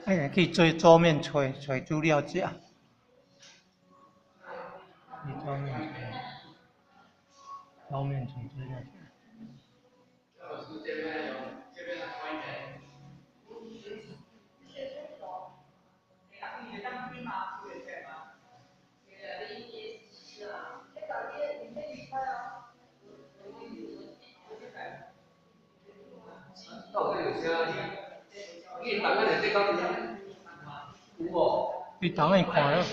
哎，去做桌面揣揣資料食。去桌面揣，桌面揣資料食。去档案看咯，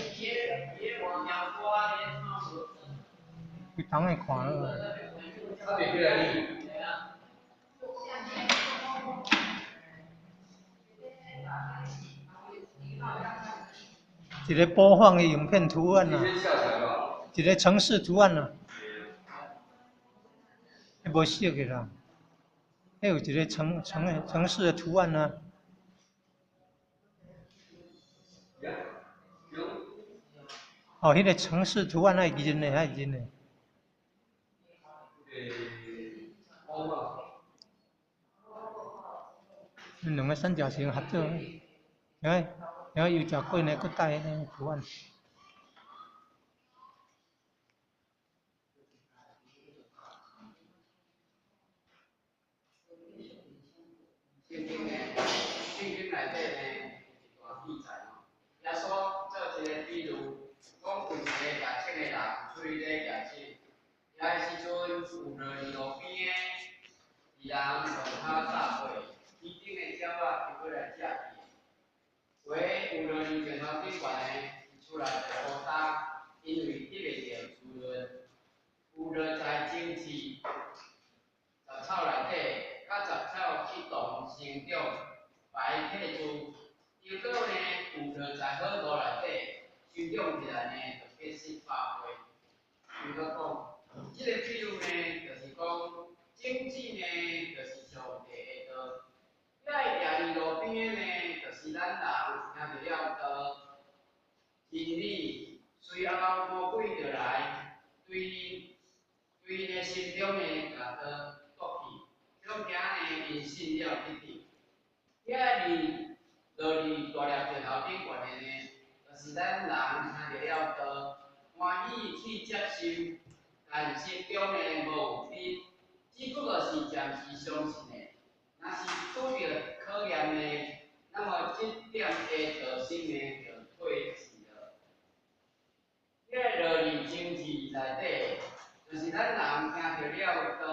去檔案看咯。一个播放的影片圖案啊，一個城市圖案啊，彼無色的啦，彼有一個城城城市的圖案啊。哦，彼個城市圖案愛認的，愛認的。兩個三角形合作，然後然後又食過呢，閣帶彼個圖案。聖經呢，聖經內底呢，有一段記載吼，耶穌做一個比喻，講有一個舉銃的人出去咧舉銃，遐時陣有落佇路邊的，伊人路跤踏過，天頂的鳥仔就欲來食去。有的有落佇石頭頂懸的，伊出來就孤單，因為得袂著滋潤。有落在種子雜草內底，佮雜草去同生長，排退出。又閣呢，有落在好土內底，生長起來呢，就結實百倍。又閣講，這個比喻呢，就是講種子呢，就是上帝的道。遐個徛佇路邊的呢，就是咱人聽著了道真理，隨後魔鬼就來對𪜶對𪜶的心中呢，共道奪去，恐驚呢，𪜶信了得救。遐佇落佇大粒石頭頂懸的呢，就是咱人聽著了道，歡喜去接受，但心中呢無有根，只不過是暫時相信的。若是拄著考驗呢，那麼這點的道心呢就退去了。遐個落佇種子內底，就是咱人聽著了道。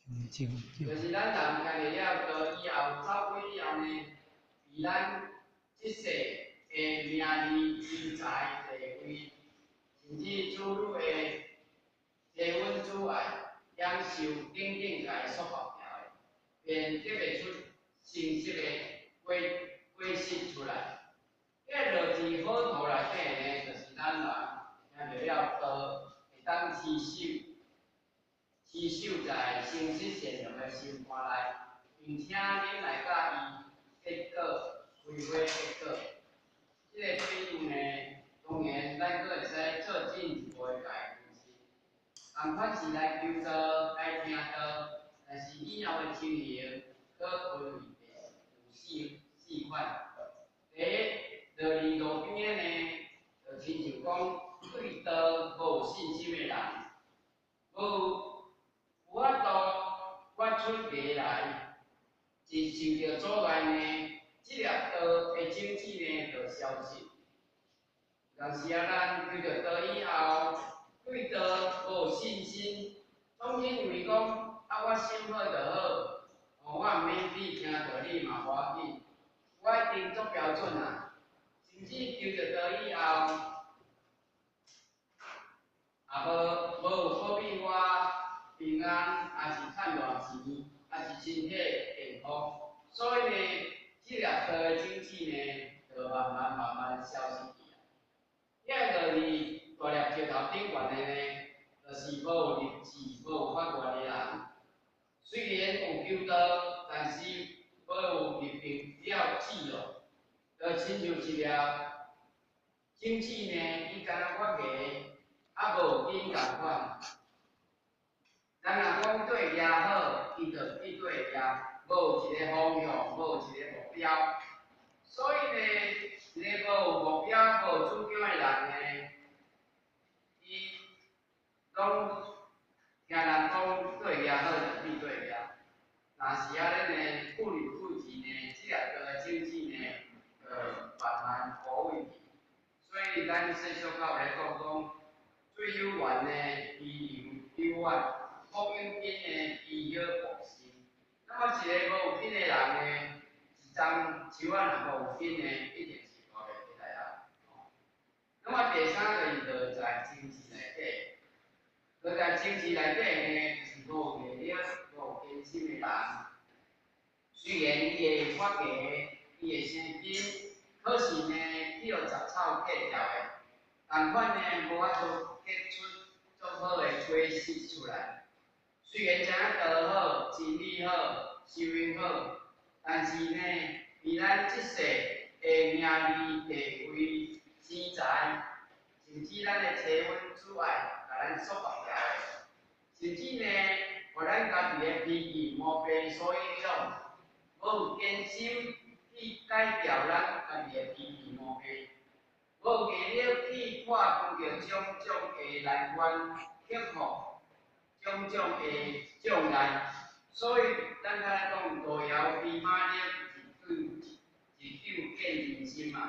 就是咱人聽著了道以後，走開以後呢，被咱這世的名利、錢財、地位，甚至子女的結婚阻礙、享受等等，共伊束縛牢的，便結袂出成熟的果果實出來。遐落佇好土內底呢，就是咱人聽著了道，會當持守，持守在誠實善良的心肝內，並且忍耐佮伊結果，開花結果。這個比喻呢，當然咱閣會使做進一步的共伊分析。仝款是來求道、來聽道，但是以後的情形可分為有四四款。第一，落佇路邊的呢，就親像講對道無信心的人，無有法度發出芽來，一受著阻礙呢，這粒道的種子呢就消失。有時啊，咱求著道以後，對道無信心，總認為講啊，我心好就好，哦，我毋免去聽道理嘛無要緊，我一定足標準啊。甚至求著道以後，也無無有保庇我平安，抑是趁偌錢，抑是身體健康，所以呢，這粒道的種子呢，就慢慢慢慢消失去啊。遐落佇大粒石頭頂懸的呢，就是無有立志、無有發願的人。雖然有求道，但是無有立定了志咯，就親像一粒種子呢，伊敢若發芽，猶無有根仝款。咱人若講對業好，伊就去對業，無一个方向，無一个目標。所以呢，一个無目標、無主張的人呢，伊攏聽人講對業好就去對業。若是按呢呢，久而久之呢，這粒道的種子呢，就慢慢枯萎去。所以咱聖書較有咧講講，水有源呢，溪流久遠；木有根呢，枝葉茂盛。那麼一个無有根的人呢，一叢樹仔若無有根呢，一定是活袂起來啊。那麼第三個是落在情志內底，落在情志內底呢，就是無毅力、無堅心的人。雖然伊會發芽，伊會生根，可是呢，去予雜草割掉的，仝款呢，無法度結出足好的果實出來。雖然知影道好、真理好、修行好，但是呢，佇咱這世的名利地位、錢財，甚至咱的妻阮子愛，共咱束縛牢的，甚至呢，予咱家己的脾氣毛病所影響，無有堅心去改掉咱家己的脾氣毛病，無毅力去破除著種種的難關，克服種種的障礙，所以咱較來講，路遙知馬力，日久見人心嘛。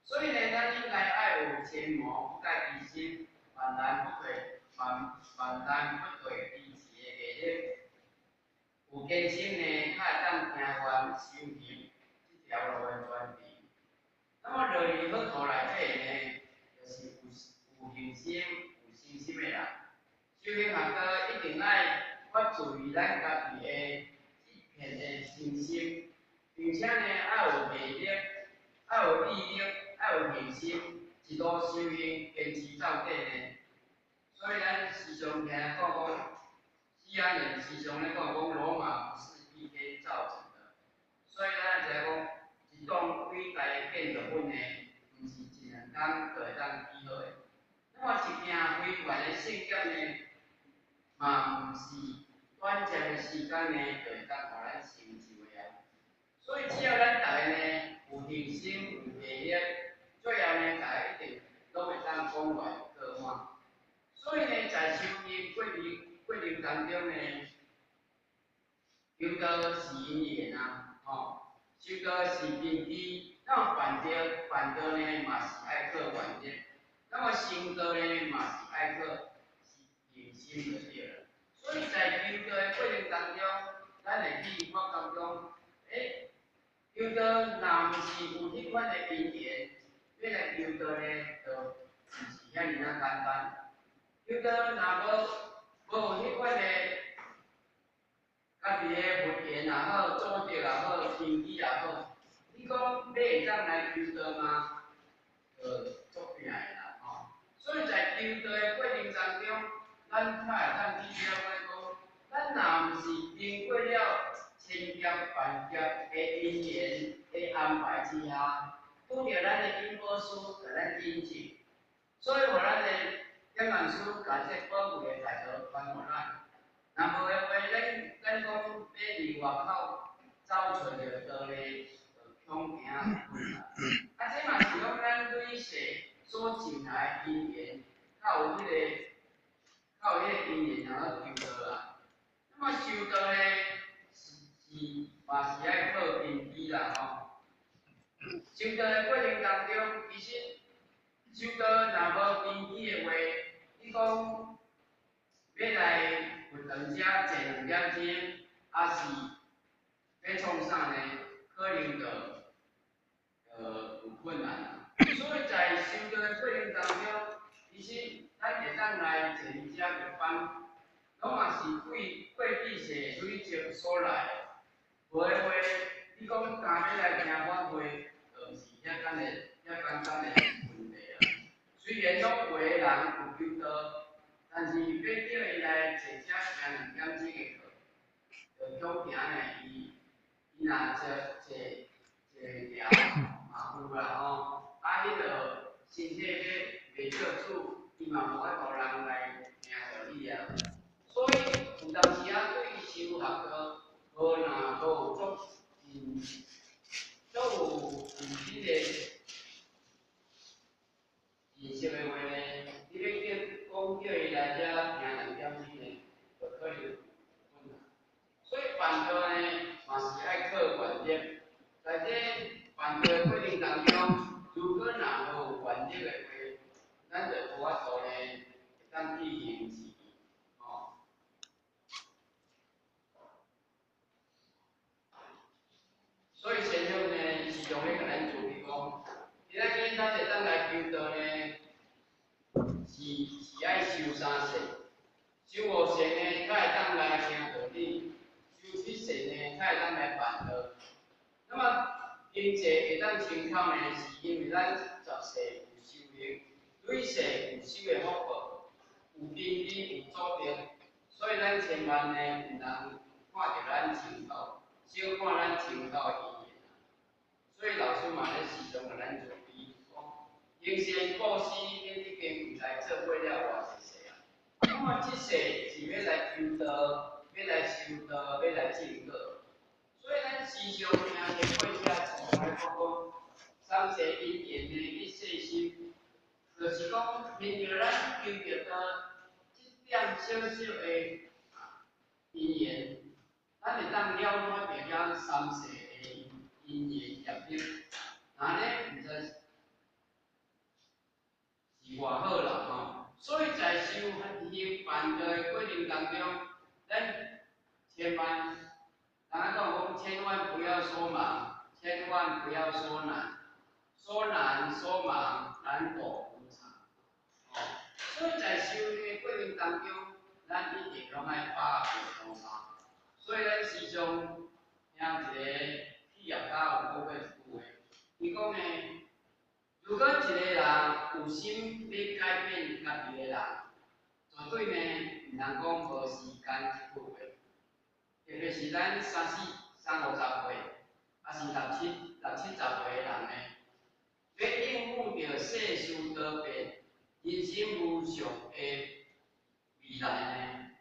所以呢，咱應該愛有千磨不改其心，萬難不退，萬萬難不退其志的毅力。有堅心呢，較會當行完修行這條路的全程。那麼落佇好土內底呢，就是有恆心、有信心的人。修行學道一定愛發自於咱家己的這片的信心，並且呢，愛有毅力，愛有毅力，愛有恆心，一路修行，堅持到底呢。所以咱時常聽講講，西安人時常咧講講，羅馬不是一天造成的。所以咱知影講，一棟偉大的建築物呢，毋是一兩工就會當起好的。那麼一件非凡的聖業呢，嘛毋是短暫的時間呢，就會當予咱成就的啊。所以只要咱逐个呢有恆心、有毅力，最後呢，逐个一定攏會當講完過滿。所以呢，在修行過程當中呢，求道是因緣啊，吼，修道是根基，那麼辦道呢，嘛是愛靠願力，那麼成道呢，嘛是愛靠是恆心就對了。所以在求道的過程當中，咱會去發覺講，求道若毋是有彼款的因緣，欲來求道呢，就毋是遐爾仔簡單。求道若無彼款的家己的佛緣也好，祖德也好，根基也好，你講欲會當來求道嗎？就足拼的啦，吼。所以在求道的過程當中，咱較會當去了解講，咱若毋是經過了千劫萬劫的因緣的安排之下，拄著咱的引寶師共咱引證，所以予咱的點願師共這寶貴的大道傳予咱。若無的話，咱講欲佇外口走揣著道呢，就恐驚困難。啊，這嘛是講咱累世所種下的因緣，較有彼個因緣，然後求道啊。那麼修道呢，是嘛是愛靠根基啦吼。修道的過程當中，其實修道若無根基的話，你講欲來佛堂遮坐兩點鐘，抑是欲創啥呢？可能就有困難啊。所以在修道的過程當中，其實咱會當來坐佇遮入班，攏嘛是過去世累積所來的。無的話，你講干欲來聽法會，就毋是遐簡單、遐簡單的問題啊。雖然講有的人有求道，但是欲叫伊來坐遮聽兩點鐘的課，就恐驚呢，伊若坐坐坐了嘛有啦吼，啊，彼个身體欲袂借主，伊嘛無法度人來聽著你啊。所以有辦道呢，嘛是愛靠願力。在這辦道的過程當中，如果若無願力的話，咱就無法度呢，會當去行持吼。所以先生呢，時常咧共咱注意講，今仔日咱會當來求道呢，是愛修三世，修五世呢，才會當來聽道理；修七世呢，才會當來辦道。那麼經濟會當清口呢，是因為咱十世有修行，累世有修的福報，有根基有祖德，所以咱千萬呢，毋通看著咱穿口，小看咱穿口的因緣啊。所以老師嘛咧時常共咱做比講，行善布施，恁已經毋知做過了偌濟世啊。那麼這世是欲來求道，欲來修道，欲來證果。所以咱時常聽這過者時常咧講講，三世因緣呢去細心，就是講面對咱求著道這點小小的因緣，咱會當了解著遐三世的因緣業力，那呢毋知是偌好啦吼。所以在修行辦道的過程當中，咱千萬，人家講講千萬不要說忙，千萬不要說難，說難說忙難躲無常。哦，所以在修行的過程當中，咱一定攏愛把握當下。所以咱時常聽一個企業家有講過一句話，伊講呢，如果一個人有心欲改變家己的人，絕對呢毋通講無時間這句話。特別是咱三四、三五十歲，抑是六七十歲的人呢，欲應付著世事多變、人生無常的未來呢，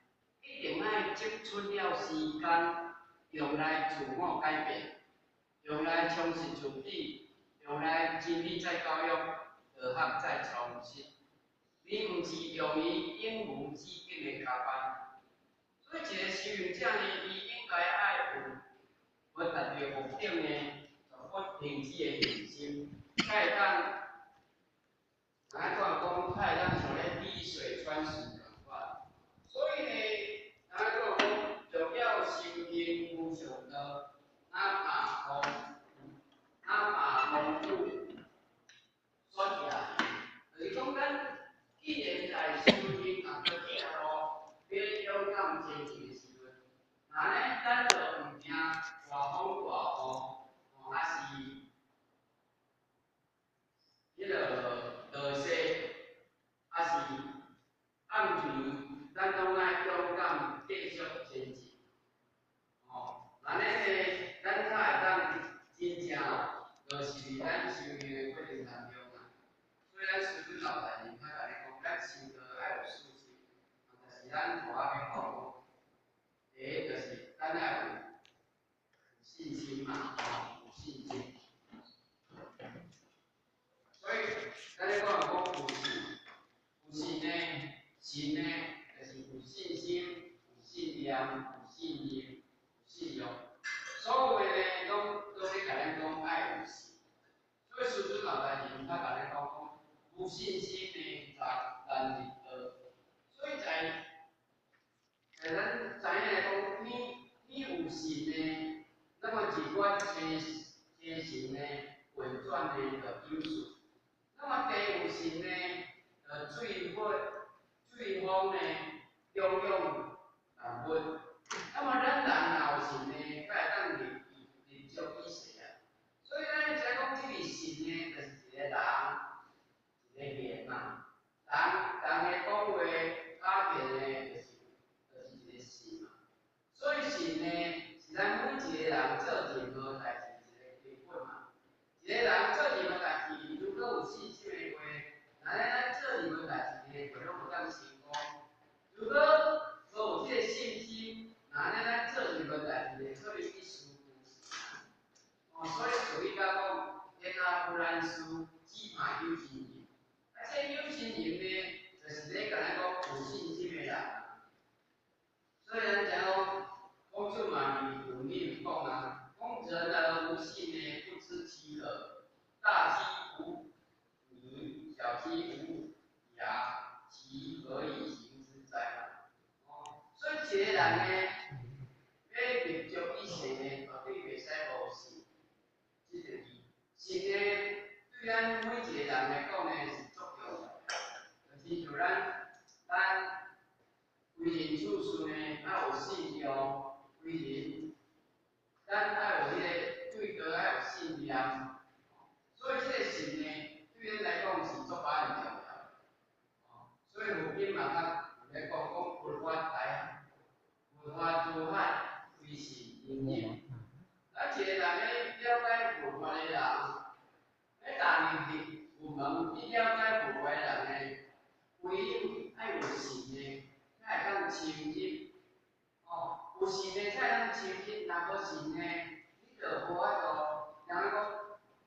一定愛擠出了時間，用來自我改變，用來充實自己，用來真理再教育，道學再充實。你毋是用伊永無止境的加班。所以一個修行者呢，伊應該愛有欲達著目的呢，絕不停止的恒心，才會當，人家講講，才會當像咧滴水穿石仝款。所以呢，人家講講，若要修行無上道，哪怕空苦雪夜，就是講咱既然在修行達到這條路，欲勇敢前進的時陣，那呢，咱就毋驚大風大雨，吼，抑是彼个落雪，抑是暗暝，咱攏愛勇敢繼續前進，吼，按呢呢，咱才會當真正落實佇咱修行的過程當中啊。所以咱師尊老大人較共你講，咱修道愛有四心，就是咱塗仔免講講，第一就是咱愛有信心嘛，吼，有信心。所以咱咧講講有信，有信呢，信呢，就是有信心、有信念、有信任、有信用。所有的呢，攏咧共咱講愛有信。所以師尊老大人較共咱講講，無信心呢，難入道。所以在咱知影來講，天有信呢，那麼日月星星辰呢運轉呢就有序。那麼地有信呢，就水火水風呢養養萬物。那麼咱人若有信呢，才會當立立足於世啊。所以咱知講這個信呢，就是一個人一個言嘛。人人的講話打電呢，就是一個信嘛。所以信呢，是咱每一個人做任何代誌一個基本嘛。一個人做任何代誌，如果有信心的話，那咱做任何代誌呢，就攏會當成功。如果無有這個信心，那咱做任何代誌呢，可能去輸。哦，所以俗語講講，天下無難事，只怕有心人。啊，這有心人呢，就是咧共咱講有信心的人。所以咱知影講，孔子嘛認為信呢，絕對袂使無信。這就是信呢，對咱每一個人來講呢，是足重要的。就親像咱為人處事呢，愛有信用，為人，咱愛有彼個對道愛有信念。所以這個信呢，對咱來講是足把重要的。所以佛經嘛較有咧講講佛法大海，佛法如海，唯信深入。咱一個人咧了解佛法的人，欲踏入去佛門去了解佛法的人呢，唯有愛有信呢，才會當深入。哦，有信的才會當深入，若無信呢，你就無法度。人講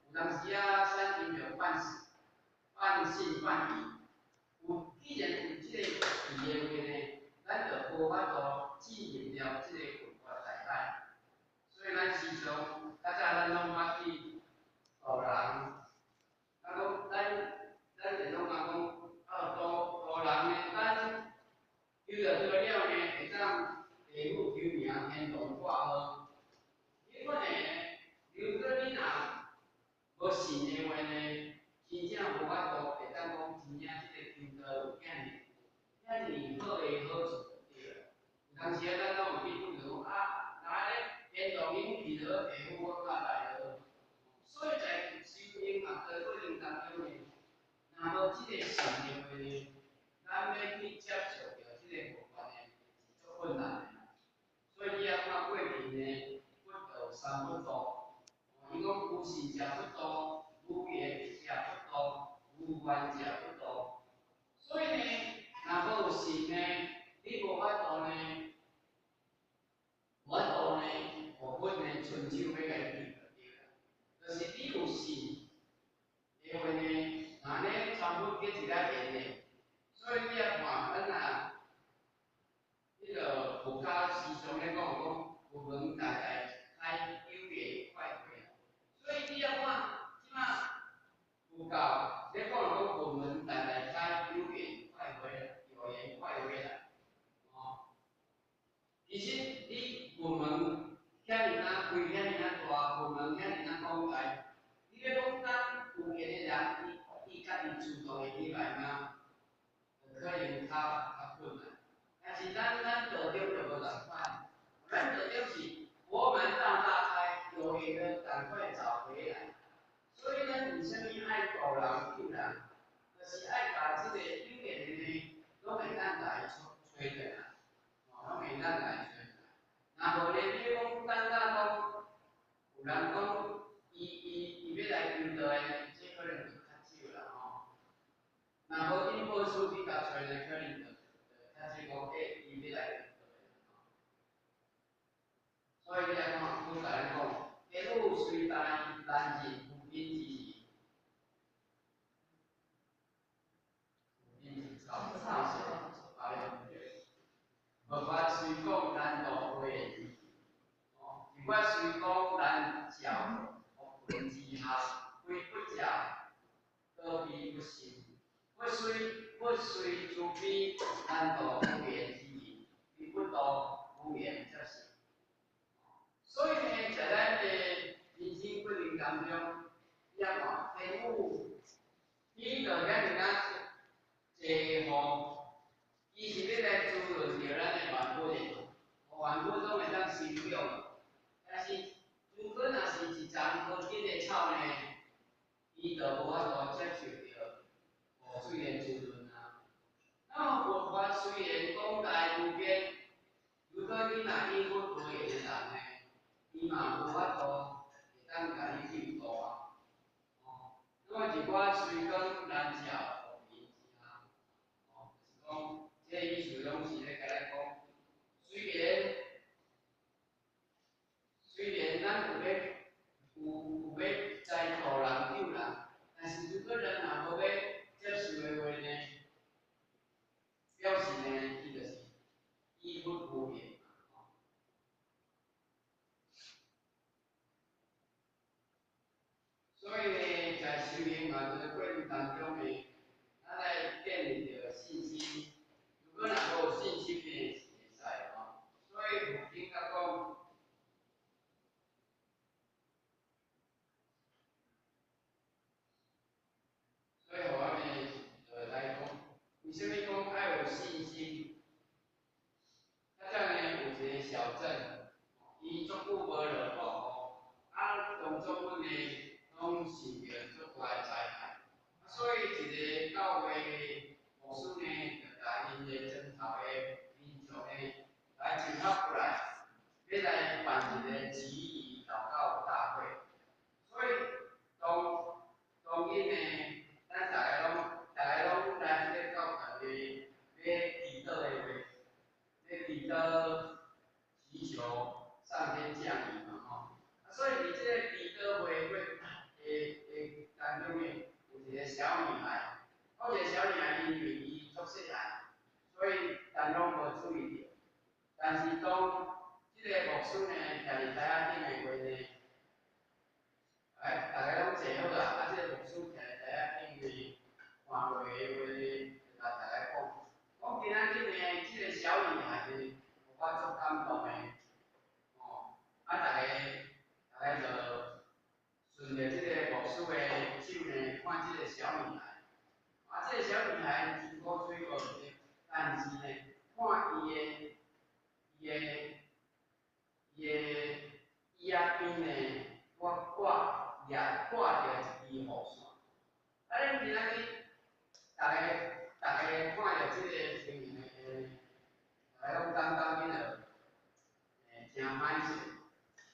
有當時啊，三人就半信半疑。有既然有這個疑的話呢，咱就無法度進入了這個佛法大海。所以咱時常較早咱攏捌去度人，啊講咱就攏捌講啊度度人呢，咱求著道了呢，會當地府求名，天堂掛號。彼款的，如果你若無信的話呢，真正無法度會當講真正這個求道有遐爾遐爾好的好處對啦。有當時啊，咱攏有去講著講啊，若按呢天堂已經去著地府我較來落。所以在修行啊的過程當中呢，若無這個信的話呢，咱欲去接觸著這個佛法呢，是足困難的。所以你也看過去呢，佛道三不度，伊講無信者不度，無緣者不度，無願者不度。所以呢，若無有信呢，你無法度呢，無法度呢，予佛呢伸手欲共你救就對啦。就是你有信的話呢，若呢參佛結一個緣的，所以你也看咱啊，彼個佛家時常咧講講，佛門代代開有緣快回。所以你也看，這馬佛教咧講講佛門代代開有緣快回，有緣快回啦。哦，其實你佛門遐爾仔開遐爾仔大，佛門遐爾仔廣大，你欲講等有緣的人，伊家己主動會起來嗎？可能較困難。但是咱道中就無仝款，咱道中是佛門大大開，有緣的趕快找回來。所以咱為啥物愛度人救人？就是愛共這個有緣的呢，攏會當共伊揣轉來，哦，攏會當共伊揣轉來。若無呢，你講等到講有人講伊欲來求道的，這可能就較少啦吼。若無因報師去共揣呢，可能就較少講欸，伊欲來求道的吼。所以你來看，佛共咱講，天雨雖大，難入浮雲之時。浮雲是草，佛法雖廣，難度無言之時。哦，佛法雖廣，難照浮雲之下，非不照，何必不信？佛雖慈悲，難度無緣之人，非不度無緣則是。所以呢，在咱的人生過程當中，你也看天雨，天就遐爾仔濟雨，伊是欲來滋潤著咱的萬物的，予萬物攏會當生長。但是，如果若是一叢無根的草呢，伊就無法度接受著雨水的滋潤啊。那麼佛法雖然廣大無邊，如果你若與佛無緣的人呢，伊嘛無法度會當共你救度啊。哦，那麼一寡雖講難照浮雲之下，哦，就是講這個意思攏是咧共咱講，雖然咱有欲有欲在度人救人，但是如果人若無欲接受的話呢，表示呢，伊就是與佛無緣嘛，吼。所以呢，在修行嘛，這個過程當中呢，咱愛建立著信心。如果若無信心呢，是袂使吼。所以佛經甲講，啥物講愛有信心？較早呢有一个小鎮，伊足久無落大雨，啊，農作物呢攏受著足大的災害，啊，所以一个教會的牧師呢，就共𪜶的庄頭的民眾呢來集合過來，欲來辦一个祈雨禱告大會。所以當當日呢，咱逐个攏來這个教堂呢，欲祈禱的話，欲祈禱祈求上天降雨嘛吼。啊，所以佇這个祈禱會會的的當中呢，有一个小女孩，有一个小女孩因為伊足細漢，所以咱攏無注意著。但是當這个牧師呢，徛佇台仔頂的話呢，哎，逐个攏坐好啊，啊，這个牧師徛佇台仔頂呢，看落的話呢，就共逐个講，講今仔日呢，這个小女孩呢，予我足感動的，吼，啊，逐个就順著這个牧師的手呢，看這个小女孩，啊，這个小女孩真古錐無對，但是呢，看伊的椅仔邊呢，我掛也掛著一支雨傘。啊，恁今仔日逐个逐个看著這个情形的，逐个攏感覺彼落，誠歹勢。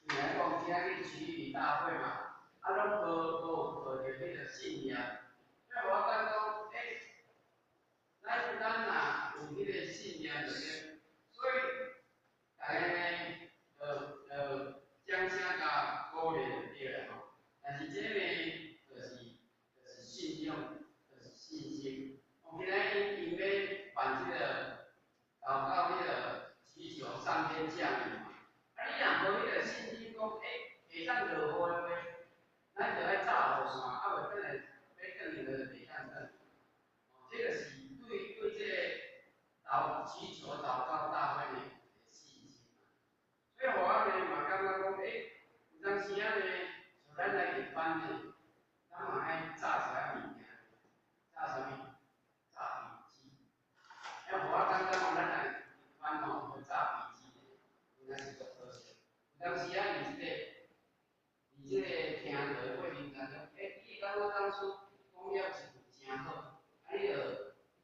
因為講今仔日祈雨大會嘛，啊，攏無有抱著彼個信念，所以我感覺講，欸，咱若有彼個信念就對，所以逐个呢，就掌聲共鼓勵就對啦吼。但是這个呢，就是信仰，就是信心。我今仔日𪜶欲辦這個禱告，彼個祈求上天降雨嘛。啊，你若無彼個信心講，欸，會當落雨的話，咱就愛罩雨傘，啊無轉來欲轉去就袂當轉。哦，這個是對這個禱祈求禱告大會呢一個信心嘛。所以我呢嘛感覺講，欸，有當時仔呢，像咱來一般呢，咱嘛愛炸一下物件，炸啥物？炸飛機。因為我感覺講，咱來一般吼，去炸飛機呢，應該是足可惜。有當時仔佇這個聽的過程當中，欸，你感覺當初講了一句誠好，啊，你就，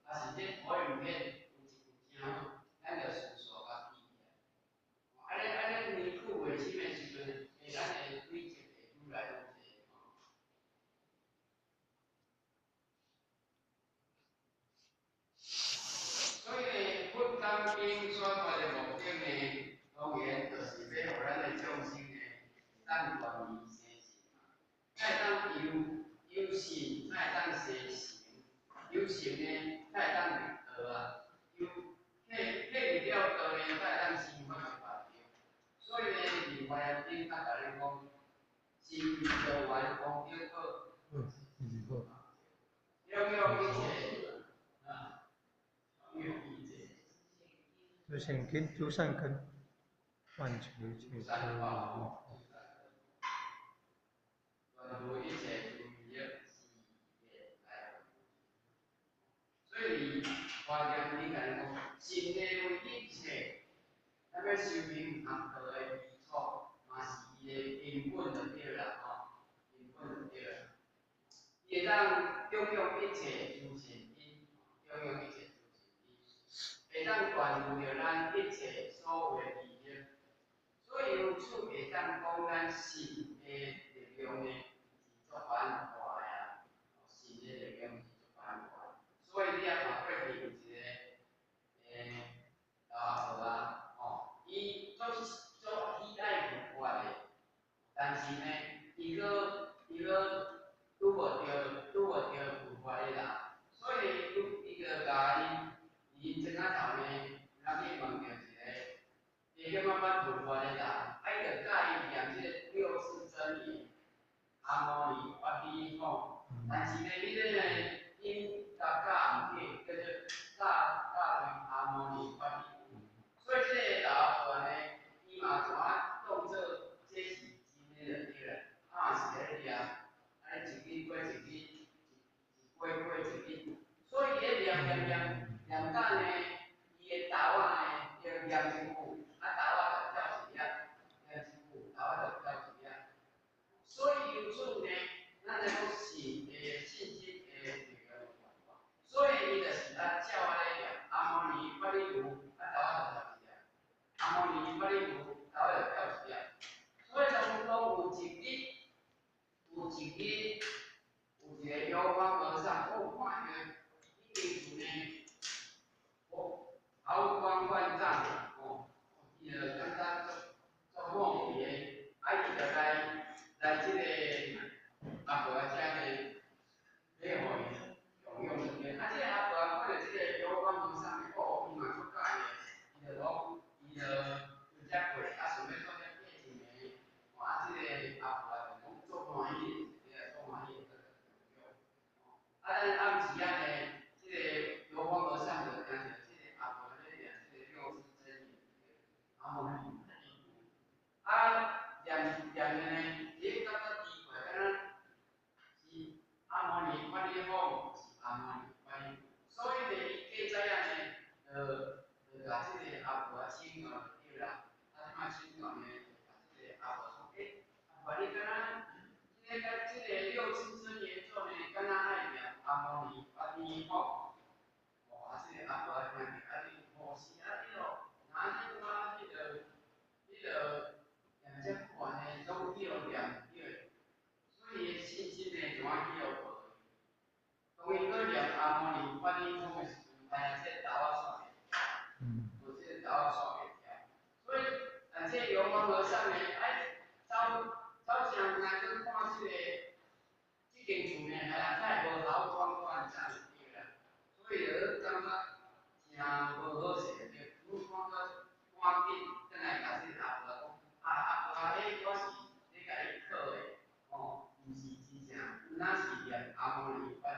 啊是這投影片有一句誠好，咱就思索共記起來。按呢按呢年久未深的時陣，欸，咱的累積會愈來愈濟吼。所以呢，佛講經宣發的目的呢，當然就是欲予咱的眾生呢，會當斷疑生信嘛，才會當有信，才會當生行，有行呢，才會當入道啊，有體會了道呢，才會當生發一法道。所以呢，佇華嚴經較共咱講，心道源功德好，是好。擁有一切啊，擁有一切。諸善根，諸善根，萬求一切三寶，斷除一切諸業是業來。所以華嚴經共咱講，心的為一切，咱欲修行學道的基礎，嘛是伊的根本就對啦吼，根本就對啦。伊會當供養一切諸善因，供養一切諸善因，會當斷除著咱一切所有的疑惑。所以由此會當講，咱信的力量呢是足番大的啊！信的力量是足番大的。所以你也看過去有一個老阿婆啊，吼，伊足足喜愛佛法的，但是呢，伊閣拄無著佛法的人，所以伊就共𪜶莊仔頭呢，有人去問著一個伊點仔捌佛法的人，啊，伊就教伊念這個六字真言，阿摩尼發比吼，但是呢，彼個呢，𪜶共教毋對，叫做教教做阿摩尼發比，所以這個老阿婆呢，伊嘛怎啊當做這是真的就對啦，啊嘛是咧念，按呢一日過一日，一過過一日，所以伊咧念念念，念念的呢，你感覺奇怪，敢若是阿摩尼法力風，是阿摩尼法力，所以呢，伊過早仔呢，就共這个阿婆仔請教就對啦。啊，這擺請教呢，就共這个阿婆講，欸，阿婆你敢若這个佮這个六字真言咒呢，敢若愛念阿摩尼法力風。哦，啊，這个阿婆聽著，啊，你哦是按呢咯，若按呢我彼个念遮久按呢，攏去予念對，所以伊的信心呢，就按去予無去。當伊閣念阿摩尼法力風的時陣，哎呀，這个豆仔煞袂，哦，這个豆仔煞袂調。所以，啊，這個游方和尚呢，愛走走正來去看這个這間厝呢，哎呀，太無好端端這樣對啦，所以就感覺誠無好勢對，愈看閣趕緊轉來共這個阿婆講，啊，阿婆啊，彼我是咧共你考的，吼，毋是真正，毋若是念阿摩尼法力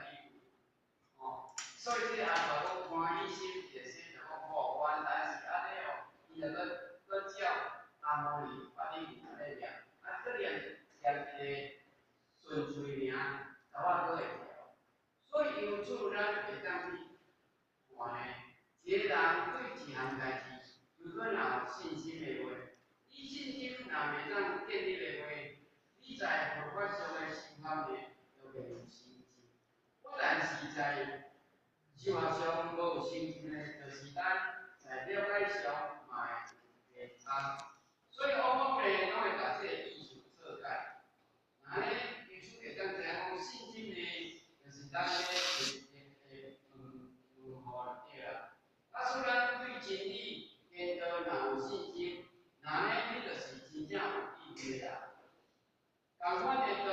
吼，所以這個阿婆講歡喜心一個生就講，哦，原來是按呢哦，伊就閣閣照阿摩尼法力按呢念，啊，閣念念一個順序爾，豆仔閣會調。所以由此咱會當去看呢，一個人對一項代誌，如果若有信心的話，你信心若袂當建立的話，你在佛法上的修學呢，就袂有成就。不但是在修學上無有成就呢，就是咱在了解上嘛會有偏差。所以往往呢，攏會共這個意思做解。按呢，由此會當知影講信心呢，就是咱咧會問問號對啦。啊，所以咱對真理、天道若有信心，那呢，你就是真正有智慧的人。仝款的道，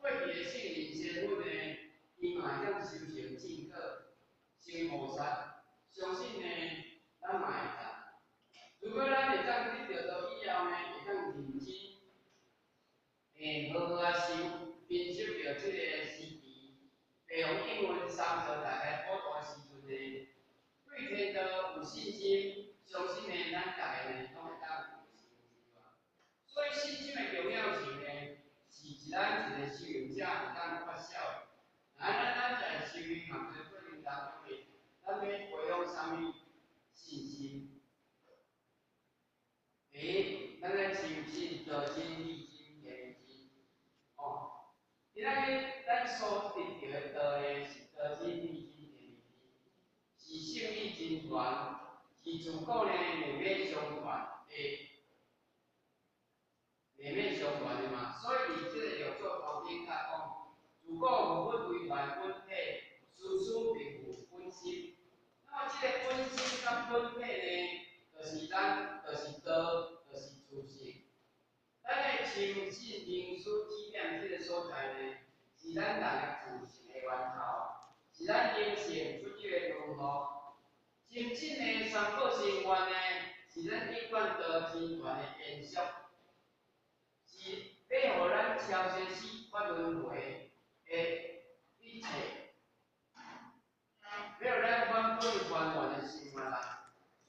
過去的聖人仙佛呢，伊嘛會當修成正果，成菩薩。相信呢，咱嘛會當。如果咱會當得著道以後呢，會當認真，好好仔修，珍惜著這个時期，白雲應聞三座大開普度的時陣呢，對天道有信心，相信呢，咱逐个呢，攏會當有成就啊。所以信心的重要性呢，是咱一個修行者會當缺少的。啊，咱在修行學的過程當中呢，咱欲培養啥物信心？第一，咱愛深信道真、理真、天真。哦，今仔日咱所得著的道呢，是道真、理真、天真，是聖理真傳，是自古呢脈脈相傳的，脈脈相傳的嘛。所以佇這個六祖壇經較講，自古無佛唯傳本體，師師並有本心。那麼這個本心佮本體呢，就是咱，就是道，就是自性。咱的深信靈思指點這個所在呢，是咱人的自性的源頭，是咱靈性出入的門戶。深信的三寶誓願呢，是咱一貫道真傳的延續，是欲予咱超生死脫輪迴的一切，欲予咱返本還原的心願啦。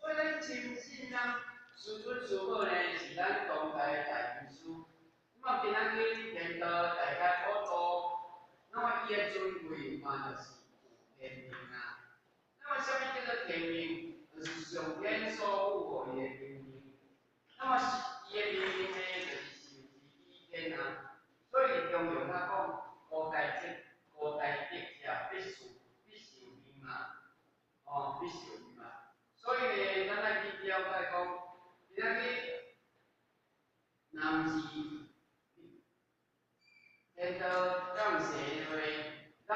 所以咱深信咱師尊師母呢，是咱當代的大師。那麼今仔日天道大開普度，那麼伊的尊貴嘛，就是有天命啊。那麼啥物叫做天命？就是上天所賦予伊的命令。那麼伊的命令呢，就是受制於天啊。所以中庸他講，高大德，高大德者必受必受命嘛，哦，必受命嘛。所以呢，咱愛去了解講，今仔日若毋是天道降世的話，咱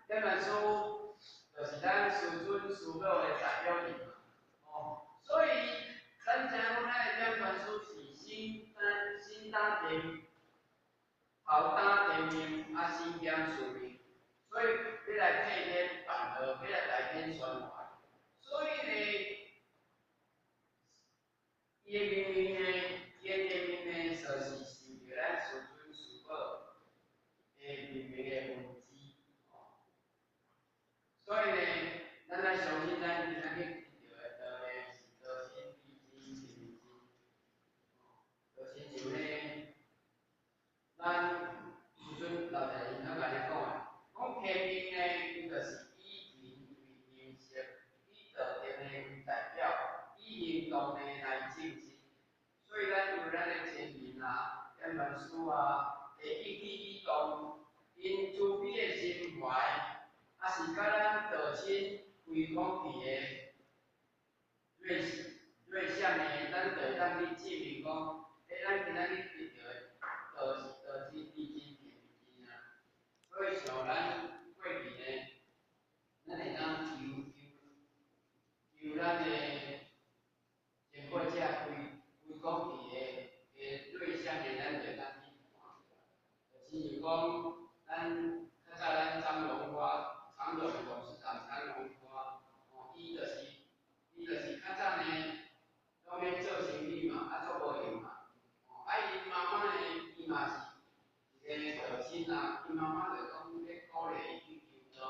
點來說，就是咱師尊師母的代表人嘛，哦，所以咱知影講，咱的點傳師是身擔身擔天，頭擔天命，啊身兼使命，所以欲來替天辦道，欲來代天宣傳。所以呢，伊的命令呢，伊的天命呢，就是受著咱師尊師母的命命的分支，哦。所以呢，咱愛相信咱今仔日得著的道呢，是道真、理真、天真。哦，就親像呢，遣傳書啊，會引起感動，𪜶慈悲的心懷，也是佮咱道親歸空氣的瑞瑞相呢，咱就會當去證明講，欸，咱今仔日得著的道是道親離真行真啊。所以像咱過去呢，咱會當求求求咱的前輩者歸歸空氣的的對象呢，咱就會當去看。就親像講，咱較早咱張榮發，長榮董事長張榮發，哦，伊就是較早呢，攏咧做生意嘛，啊足無閒嘛，哦，啊𪜶媽媽呢，伊嘛是一个道親啊，𪜶媽媽就講咧鼓勵伊去求道，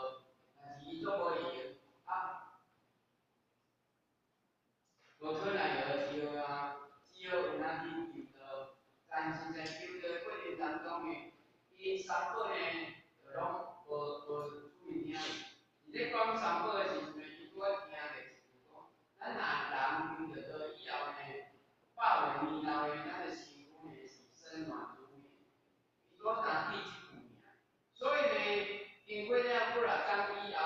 但是伊足無閒，啊，無可奈何之下啊，只好有哪去求道，但是在求道的過程當中呢，𪜶三寶呢，就攏無無注意聽。佇咧講三寶的時陣，伊拄仔聽著一句講，咱若人求著道以後呢，百歲年老呢，咱的身軀呢是身軟如棉。伊拄仔焦記這句爾，所以呢，經過了幾若工以後，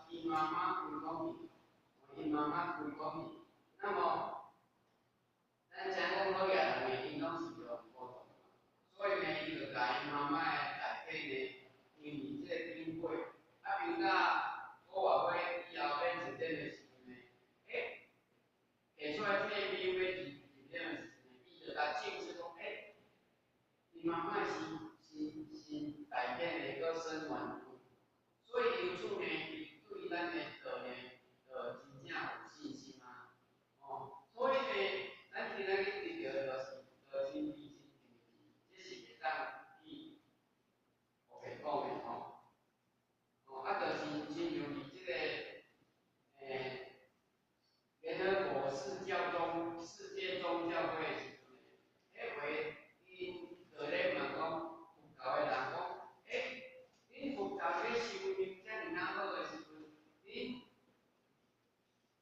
伊媽媽歸空去，伊媽媽歸空去。那麼，咱知影講好額人呢，𪜶攏是用孤獨嘛，所以呢，伊就共𪜶媽媽的大體呢，因為這個經過，啊，變到五月尾以後欲入殮的時陣呢，欸，提出來這個廟欲入入殮的時陣呢，伊就共證實講，欸，伊媽媽的身身身大體呢，閣身軟如，所以由此呢，伊對咱的道呢，就真正有信心啊，哦，所以呢，咱今仔日得著的就是道親離真行真，這是會當去烏白講的吼。哦，啊，就是親像佇這個，欸，聯合國世教宗世界宗教會的時陣呢，彼回𪜶就咧問講佛教的人講，欸，恁佛教咧修行遮爾仔好的時陣，恁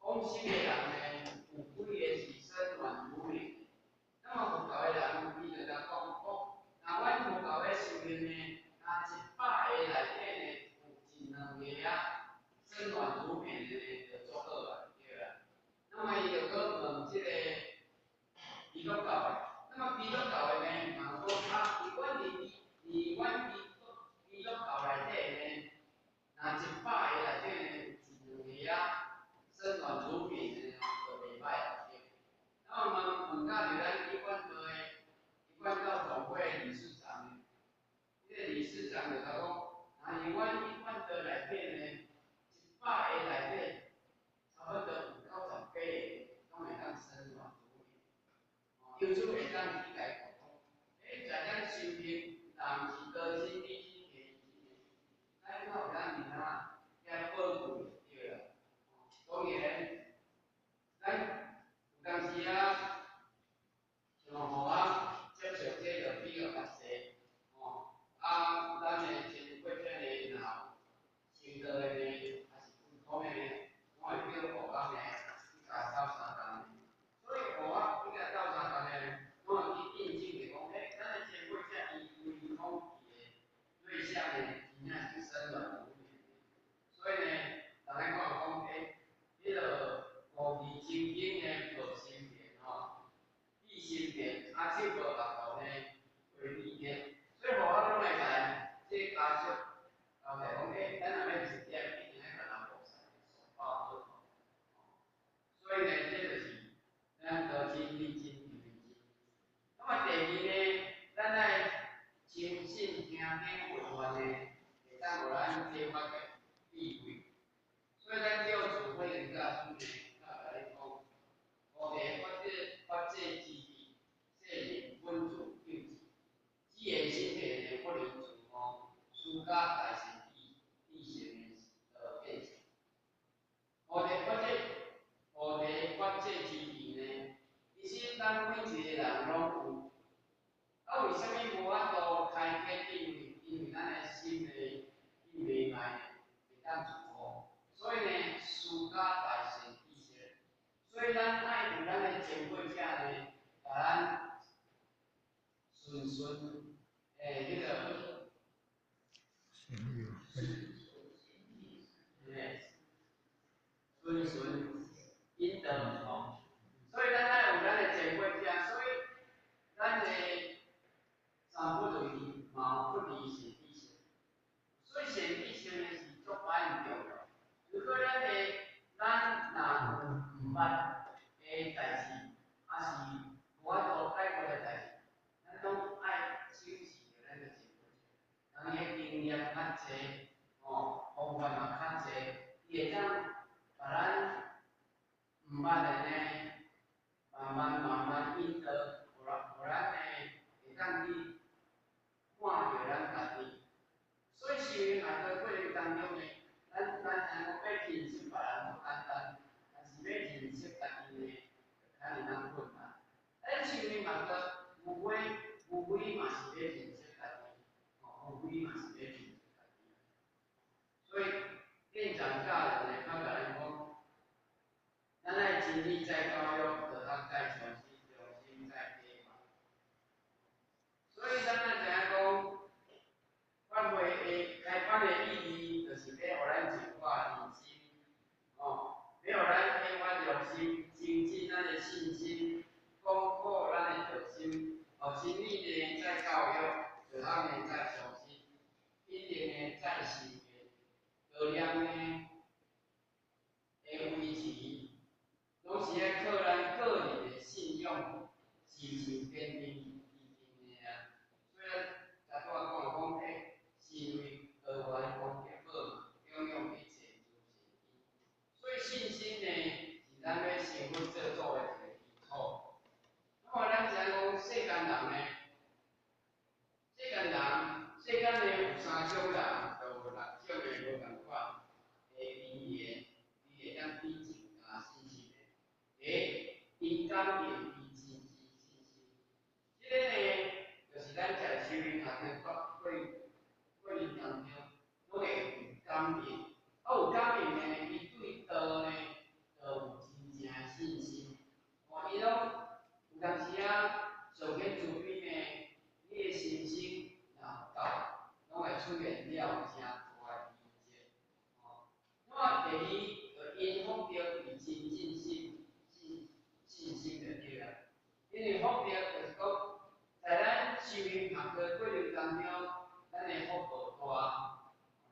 往生的人呢，有幾个是身軟如棉的？那麼佛教的人，伊就共講，哦，若阮佛教咧修行呢，若100個內底呢，有一兩個啊，身軟如棉的呢，就足好啊，對啦。那麼伊就閣問這個基督教的，那麼基督教的呢，嘛講啊，佇阮佇佇阮基督基督教內底呢，若100個內底呢，有一兩個啊，身軟如棉的呢，就袂歹啊，對。那麼問問到著咱一貫道的一貫道總會理事長呢，這個理事長就共講，若是阮一貫道內底呢，100個內底，差不多有98個攏會當身軟如棉。哦，由此會當去共講，欸，在咱修行，人是道親離真行真的，咱較有咱爾仔遐寶貴對啦。當然，咱有當時啊，像予我接觸這就比較較濟，吼，啊，咱的前輩者呢，若有修道的呢，還是歸空的呢，攏會叫學翁呢去共鬥相共呢。所以學翁去共鬥相共呢，攏會去印證著講，欸，咱的前輩者伊歸空去的對象呢，真正是身軟如棉的。所以呢，逐家看講，欸，彼个五字真經呢，抱心田吼，立心田，跤手抱額頭呢，回地天。所以互我攏會共這个家屬交代講，欸，咱若欲入殮，一定愛共人菩薩抱好。所以呢，這就是咱道親離真行真。那麼第二呢，咱愛深信聽經聞法呢，會當予咱啟發的智慧。所以咱六祖慧能大師呢，佮咱講，菩提法者法界之智，世人本自究智，只緣心地呢，不能自悟，瑜伽大乘智智性的道變成。菩提法者，菩提法界之智呢，其實咱每一個人攏有。啊，為啥物無法度開啟智慧？因為咱的心呢，伊袂歹呢，會當自悟。所以呢，瑜伽大乘智識。所以咱愛有咱的前輩者呢，共咱順順順欸，彼个，欸，順順引導吼，所以咱愛有咱的前輩者，所以咱的三不離嘛不離善知識，所以善知識呢是足擺重要。如果咱的咱若有毋捌的代誌，抑是無法度解決的代誌，咱攏愛請示著咱的前輩者，人伊的經驗較濟，吼，方法嘛較濟，伊會當共咱毋捌的呢，慢慢慢慢引導，予咱呢會當去看著咱家己。所以修行學的過程當中呢，咱知影講欲認識別人足簡單，但是欲認識家己呢，就較爾仔困難。咱修行學的無非無非嘛是欲認識家己，吼，無非嘛是欲認識家己。所以店長教人呢，較共咱講，咱愛真理再教育，道學再創新，良心再啟發。所以咱愛知影講，法會的開班的意義，就是欲予咱淨化人心，吼，欲予咱啟發良心，精進咱的信心，鞏固咱的道心。哦，真理呢再教育，道學呢再創新，品德呢再修煉，道念呢的維持，攏是愛靠咱個人的信仰，深深堅定堅定的啊。所以咱才拄仔講講，欸，身為高原功德寶嘛，供養一切諸善根。所以信心呢，是咱欲成佛做主的一個基礎。那麼咱知影講世間人呢，世間人，世間呢有三種人，就有六種的無仝款的因緣，伊會當去增加信心的。第一，因感應而真知信心。這个呢，就是咱在修行學的過程當中，攏會有感應。啊，有感應呢，伊對道呢，就有真正的信心。哦，伊攏有當時啊，上顯慈悲呢，你的心性若有夠，攏會出現了誠大的奇蹟。哦，那麼第二，就因福德而精進信心就對啦。因為福德就是講，在咱修行學的過程當中，咱的福報大，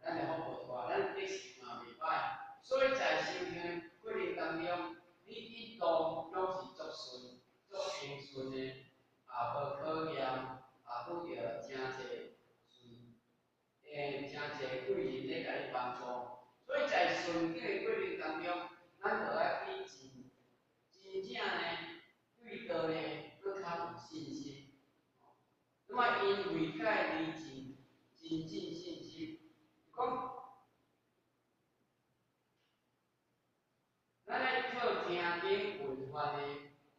咱的福報大，咱德行嘛袂歹，所以在修行的過程當中，你一路攏是足順、足平順的，也無考驗，也拄著誠濟順，欸，誠濟貴人咧共你幫助，所以在順境的過程當中，咱就愛去真真正呢，對道呢，閣較有信心。那麼因為解而真真正信心，講咱愛靠聽經聞法呢，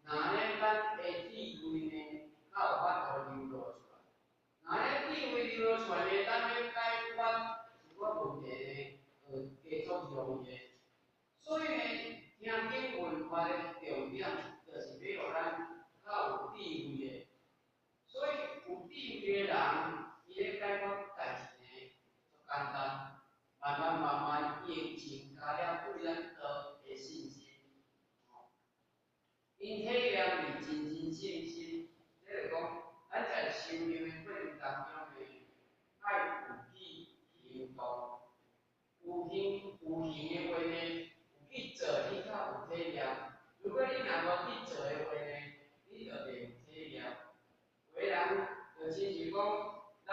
若呢咱的智慧呢，較有法度流露出來。若呢智慧流露出來呢，咱欲解決一寡問題呢，就加足容易的。所以呢，聽經聞法的重點，就是欲予咱較有智慧的。所以有智慧的人，伊咧解決代誌呢，足簡單，慢慢慢慢，伊會增加了對咱道的信心。因體驗而真真信心，這就講，咱在修行的過程當中呢，愛有去行動，有行有行的話呢，有去做，你較有體驗。如果你若無去做的話呢，你就袂有體驗。有的人就親像講，咱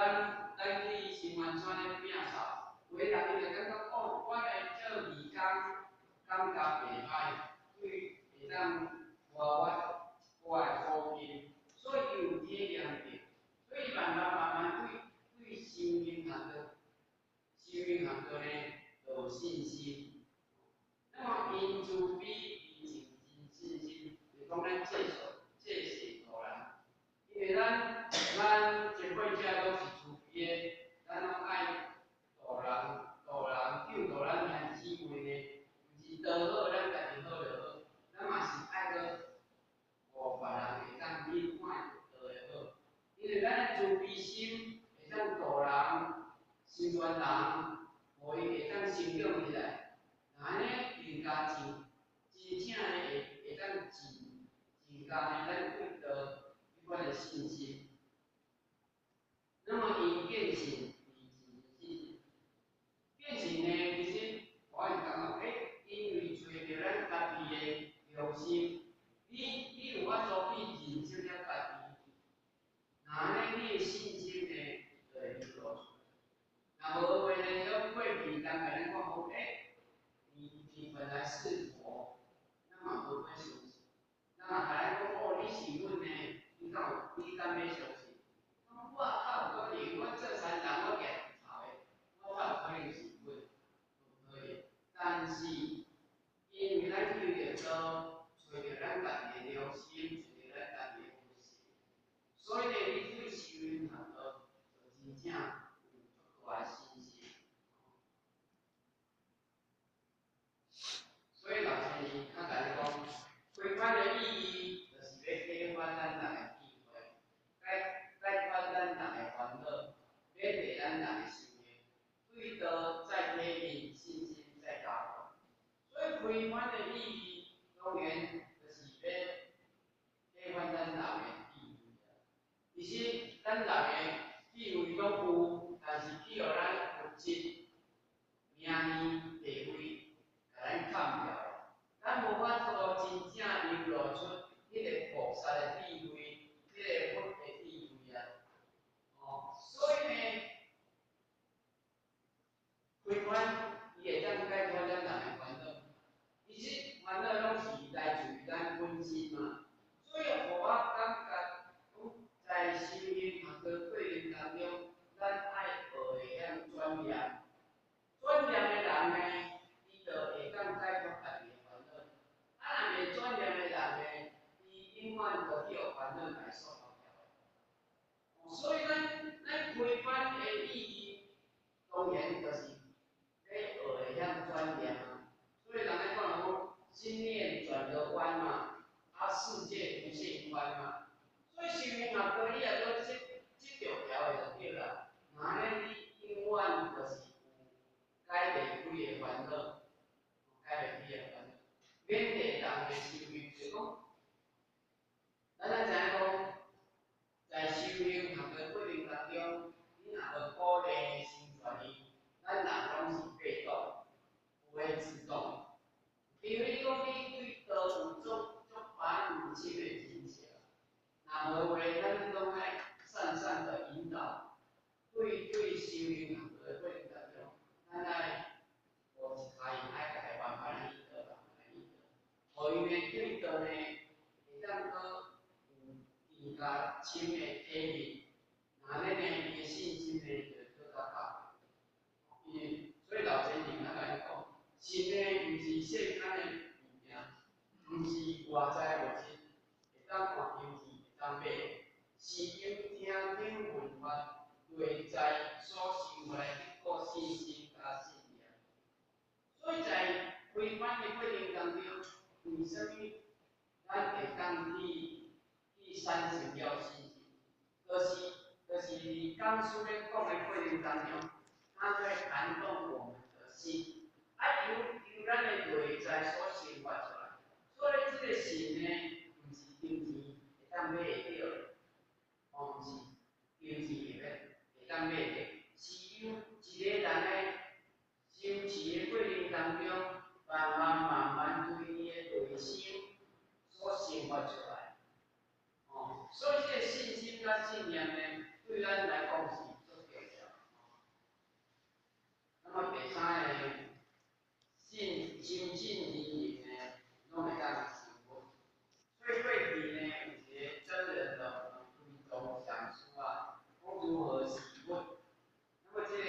去新灣村咧摒掃，有的人伊就感覺哦，我來做義工，感覺袂歹，對會當活我的苦心，所以伊有體驗著，所以慢慢慢慢對修行學道呢，就有信心。那麼因慈悲而精進信心，就講咱濟世度人，因為咱前輩者攏是慈悲的，咱攏愛度人度人救度咱兄弟姊妹呢，毋是道好，咱家己好就好，咱嘛是愛閣予別人會當去看著道的好，因為為咱的慈悲心會當度人、成全人，予伊會當成長起來。若按呢更加真真正的會當增加呢，咱對道彼款的信心。那麼𪜶見信是信心，見信呢，其實我是感覺，因為揣著咱家己的良心，你有法度去認識了家己，若按呢，你的信心呢，就會流露出來。若無的話呢，講過去人共咱講講，你本來是佛，咱嘛無會相信。人若共咱講，哦，你是佛呢，你敢有？你敢欲相信？講我較有可能，我做田人，我舉鋤的，我較有可能是佛，無可能。但是，因為咱求著道，揣著咱家己的良心，揣著咱家己的佛性，所以呢，你對修行學道就真正有足大的信心。所以老先生較共咱講，開班的意義，就是欲啟發咱人的智慧，解脫咱人的煩惱，勉勵咱人的心靈，對道再體認，信心再加強。所以開班的意義，當然就是欲啟發咱人的智慧啊。其實咱人的智慧攏有，但是去予咱物質、名利、地位，共咱崁掉了。咱無法度真正流露出彼個菩薩的智慧，彼個佛的智慧啊。哦，所以呢，開班伊會當解脫咱人的煩惱。其實煩惱攏是來自於咱本身嘛。所以，予我感覺講，在修行學道過程當中，咱愛學會曉轉念。轉念的人呢，伊就會當解脫家己的煩惱。啊，若袂轉念的人呢，伊永遠就去予煩惱來束縛牢。所以咱開班的意義，當然就是欲學會曉轉念啊。所以人咧講講，心念轉個彎嘛，啊，世界無限寬嘛。所以修行學道，你若閣這著條的就對啦。若按呢，你永遠就是有解袂開的煩惱，解袂開的煩惱。勉勵人的修行，就是講，咱愛知影講，在修行學的過程當中，你若無鼓勵成全伊，咱人攏是被動，有的自動。比如你講你對道有足足把唔深的認識，若無話，咱攏愛善善的引導，對修行學的過程當中，咱愛無一跤伊愛共伊慢慢來引導，慢慢來引導，予伊呢對道呢會當閣有更加深的體認，若按呢呢，伊的信心呢就會閣較加。因為所以老前人較共咱講，信呢毋是世間的物件，毋是外在物質，會當換金錢，會當買，是由聽聽聞法內在所生發的彼個信心佮信念。所以在開班的過程當中，為啥物咱會當去產生了信心？就是佇講師咧講的過程當中，他會感動我們的心，啊由咱的內在所生發出來。所以這個信呢，毋是金錢會當買會著的，哦，毋是金錢會當買著，是由一個人的修持的過程當中，慢慢慢慢對伊的內心所生發出來。哦，所以這個信心佮信念呢，對咱來講是足重要。那麼第三个呢，信深信人人呢，攏會當成佛。所以過去呢，有一個真人的歸宗上師啊，講如何是佛。那麼這個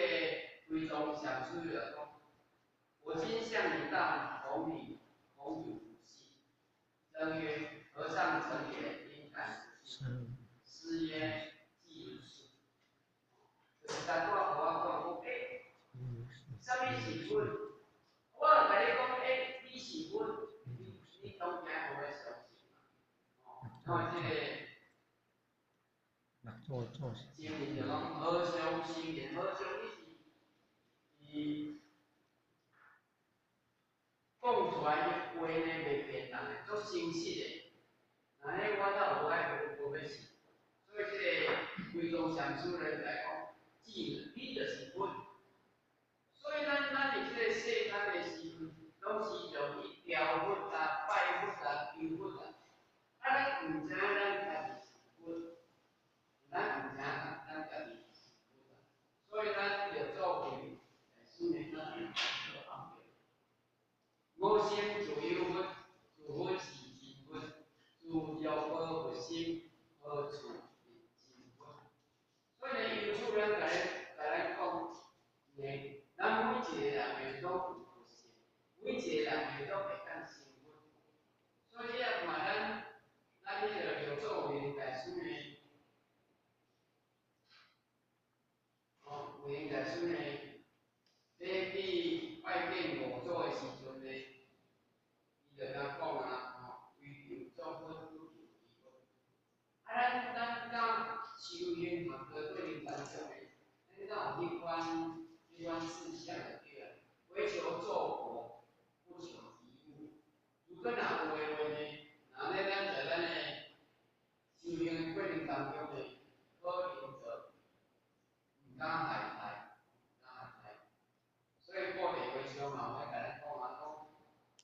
歸宗上師就講：我今向你道同理，同有不信。僧曰：和尚誠言，應敢不信？師曰：既如是。就是他拄仔予我講，講啥物是佛？我若共你講，你是佛，你當然無欲相信嘛。哦，那麼這個。做做。前面就講和尚成人，和尚伊是伊講出來的話呢，袂騙人的，足誠實的。那呢，我倒無愛無欲信，所以這个歸宗禪師咧來講，智你就是佛。所以咱佇這个世間的時陣，攏是用去雕佛啊、拜佛啊、求佛啊。啊，咱毋知影咱家己是佛，咱毋知影咱家己是佛啊。所以咱著做為師呢，咱愛做後壁。五心自有佛，自佛是真佛，自若無佛心，何處覓真佛？所以呢，由此咱共咱講，呢，咱每一个人呢，攏有佛性，每一個人呢，攏會當成佛。所以你若看咱彼个六祖慧能大師呢，哦，慧能大師呢，咧去拜見五祖的時陣呢，伊就共講啊，吼，唯求作佛，不求為佛。啊，咱敢修行學道過程當中呢，咱敢有彼款志向就對啊，唯求做佛，不求其物。如果若有的話呢，那呢，咱在咱的修行的過程當中呢，可能就毋敢懈怠，毋敢懈怠。所以布袋和尚嘛有愛共咱講啊，講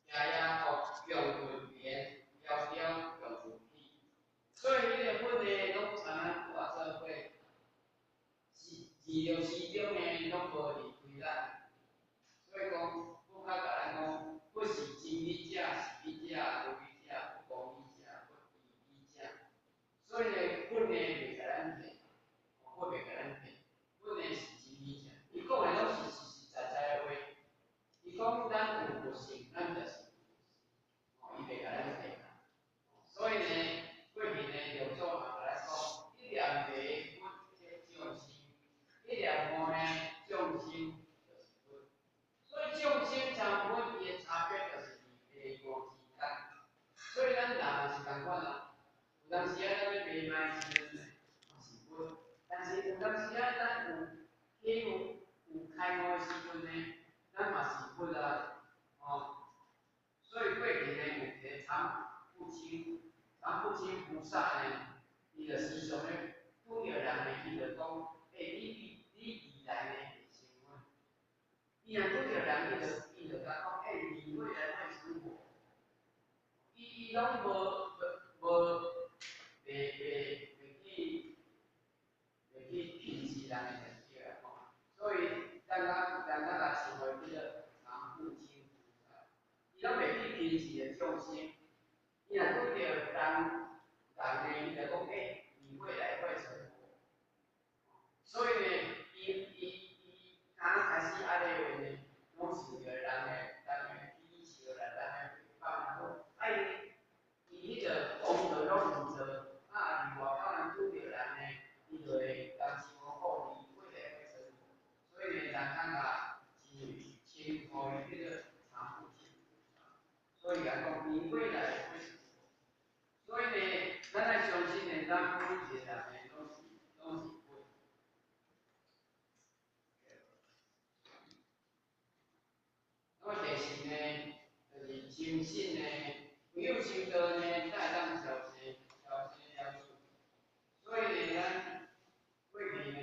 夜夜國強運連，飄飄強運起。所以彼个佛呢，攏參咱拄仔做伙，是自著時中呢，攏無離開咱。所以講，佛較共咱講，佛是真理者、實理者、無理者、不公理者、不義理者。所以呢，佛呢袂共咱騙，佛袂共咱騙，佛呢是真理者，伊講的攏是實實在在的話。伊講咱有佛性，咱就是有佛性，哦，伊袂共咱騙啦。所以呢，過去呢，六祖嘛共咱講，一念迷佛即眾生，一念悟呢，眾生就是佛。所以眾生參佛，伊的差別就是佇迷悟之間。所以咱人也是仝款啊，有當時啊，咱咧迷茫的時陣呢，嘛是佛；但是有當時啊，咱有體悟、有開悟的時陣呢，咱嘛是佛啊，哦。所以過去呢，有一个常不輕菩薩呢，伊就時常咧拄著人呢，伊就講：欸，你未來呢會成佛。伊若拄著人，伊就共講：欸，你未來會成佛。伊攏無袂去輕視人的就對啦吼。所以咱較稱為叫做常不輕菩薩，伊攏袂去輕視的眾生。伊若拄著人呢，伊就講：欸，你未來會成佛。所以呢，伊剛開始按呢話呢，攏受著人的鄙笑啦，人的誹謗啦，啊伊彼个功德攏毋做，啊，佇外口人拄著人呢，伊就會共稱呼講你未來會成佛。所以呢，人較共稱呼伊叫做常不輕菩薩。所以共講，你未來會成佛。所以呢，咱愛相信呢，咱每一個人呢，攏是佛。那麼第四呢，就是深信呢，唯有修道呢，才會當消世了事。所以呢，咱過去呢，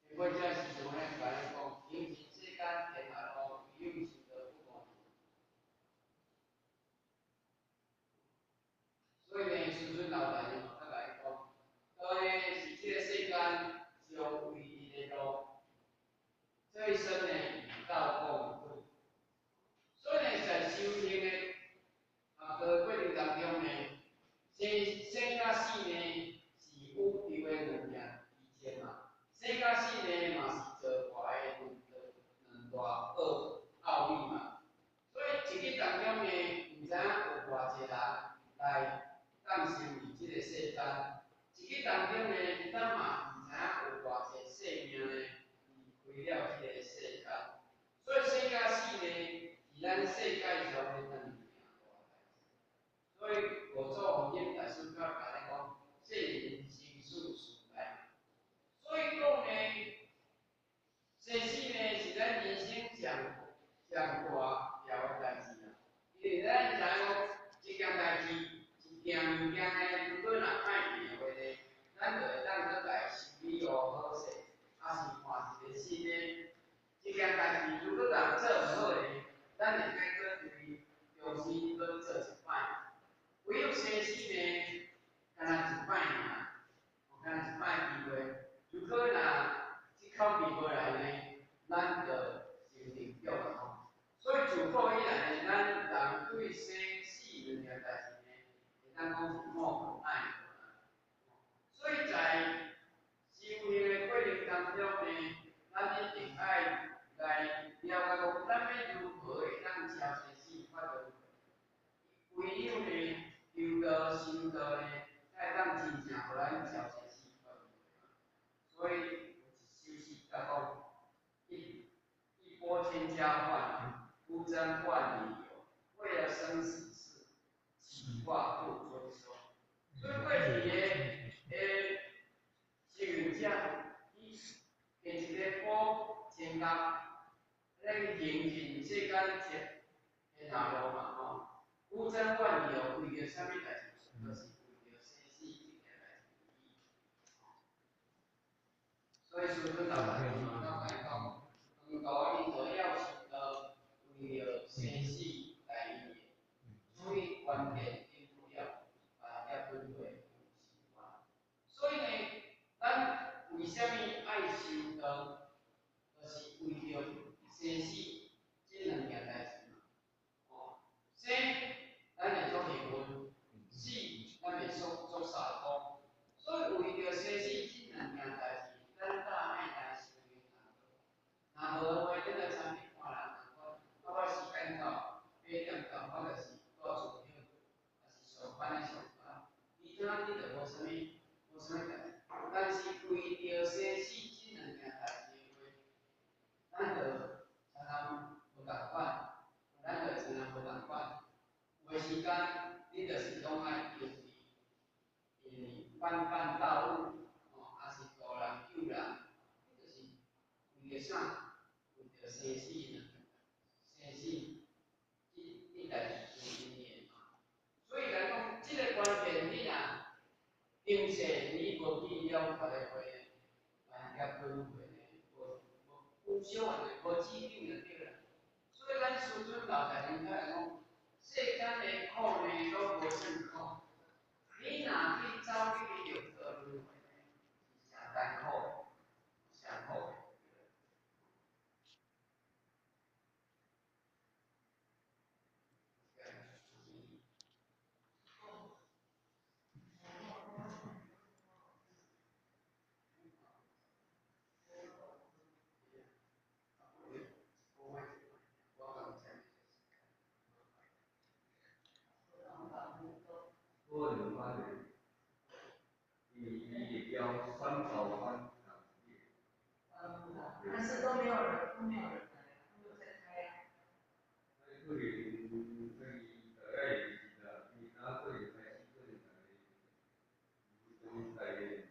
經過這時陣咧，共咱講，行盡世間天下路，唯有修道不孤。所以呢，師尊老大人嘛，較共咱講，道呢是這個世間上唯一的路，這一生呢，與道共奮。所以呢，在修行的啊過程當中呢，生佮死呢是宇宙的兩件奇蹟嘛，生佮死呢嘛是造化的兩大奧秘嘛。所以一日當中呢，毋知影有偌濟人來誕生佇這個世間，一日當中呢，咱嘛毋知影有偌濟生命呢離開了這個世間。件代誌如果共做毋好呢，咱會使閣對重新閣做一擺。唯有生死呢，敢若一擺爾，敢若一擺機會。如果若這口氣無來呢，咱就成定局啊吼。所以自古以來呢，咱人對生死兩件代誌呢，會當講是莫可奈何啦。所以在修行的過程當中呢，咱一定愛來了解講，咱欲如何會當超生死脫輪迴？唯有呢，求道修道呢，才會當真正予咱超生死脫輪迴。所以有一首詩甲講：一缽千家飯，孤針萬里游。為了生死事，豈話不春秋？所以過去的修行者，伊提一个缽千家，咧行盡世間的道路嘛吼。孤針萬里游，為著啥物代誌？就是為著生死這件代誌而已。所以師尊老大嘛，攏共講，遠古𪜶就要修道，為著生死來因的，所以關鍵進入了萬劫輪迴有時關。所以呢，咱為啥物愛修道？就是為著生死這兩件代誌嘛。哦，生，咱會足幸運；死，咱會足足捎苦。所以為著生死這兩件代誌，咱早愛來修行。若無的話，咱來參與看人共款，啊，我時間到，8點到，我就是蹛厝頂，抑是上班的上班，其他你就無啥物，無啥物代誌。但是為著生死這兩件代誌的話，咱就常常無共款，咱就常常無共款。有的時間，你就是攏愛用佇般般道務，吼，抑是渡人救人，你就是為著啥？為著生死兩件代，生死這代誌是因緣嘛。所以來講，這个關鍵你若今世你無去了解的話，萬劫輪迴呢，無無無小的，無止境就對啦。所以咱師尊老大人來講，世間的苦呢，攏無算苦。你若去走去六道輪迴呢，是誠艱苦，誠苦的。可能翻的，伊伊會標三寶番。但是都沒有人，都沒有人來，都沒有在開啊。可能伊大概是啦，伊哪可能開始可能大家，大家。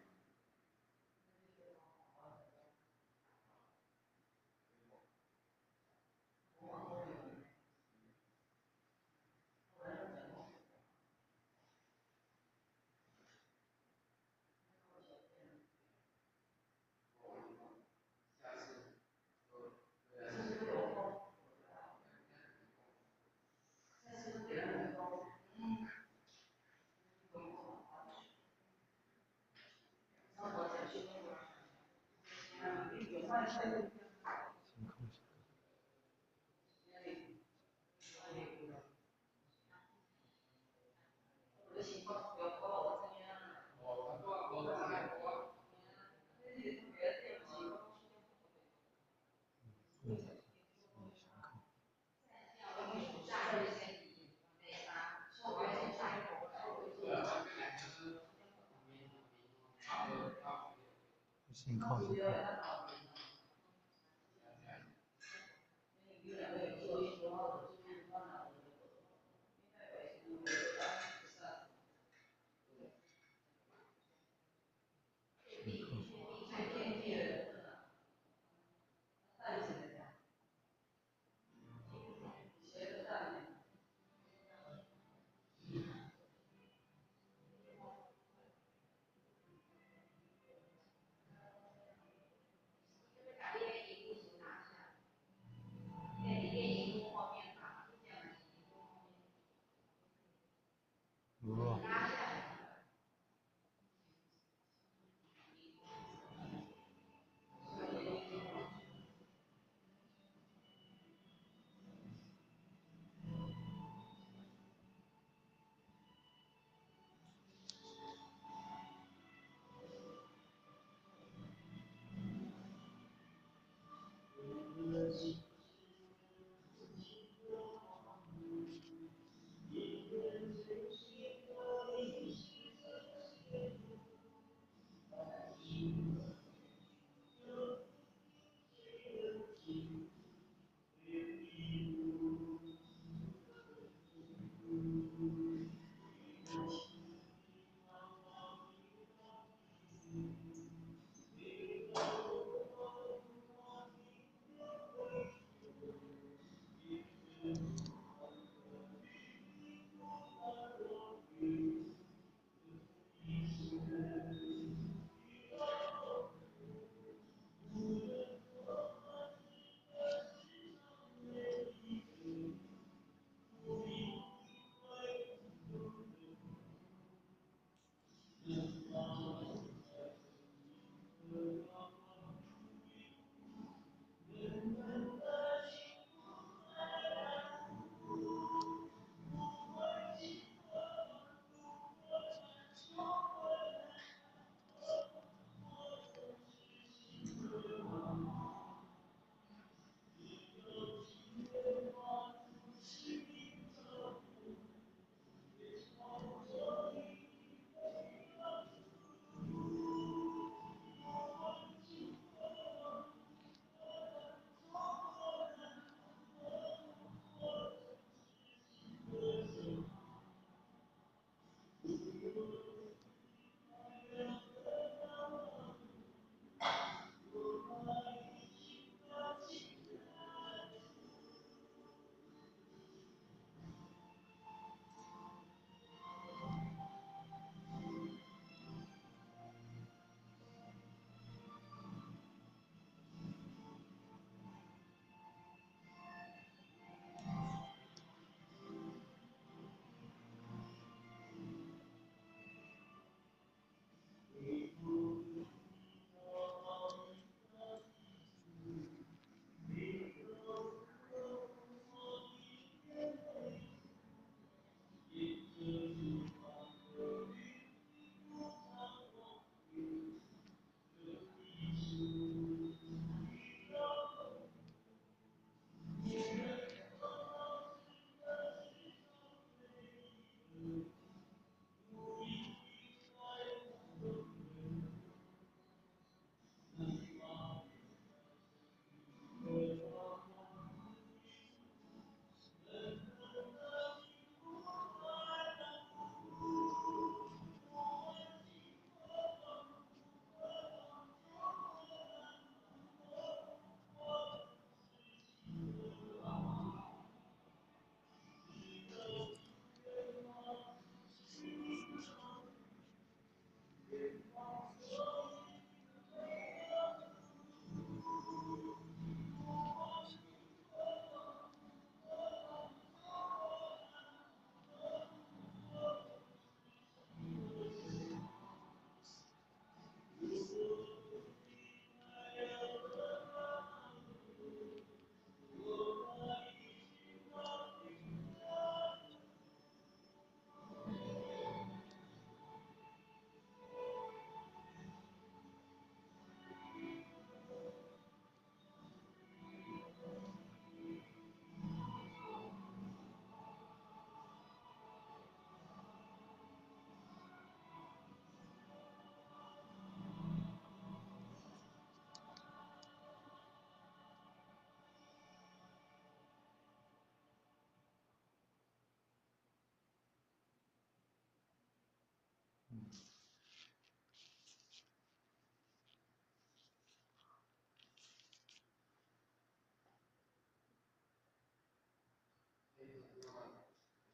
先看一下。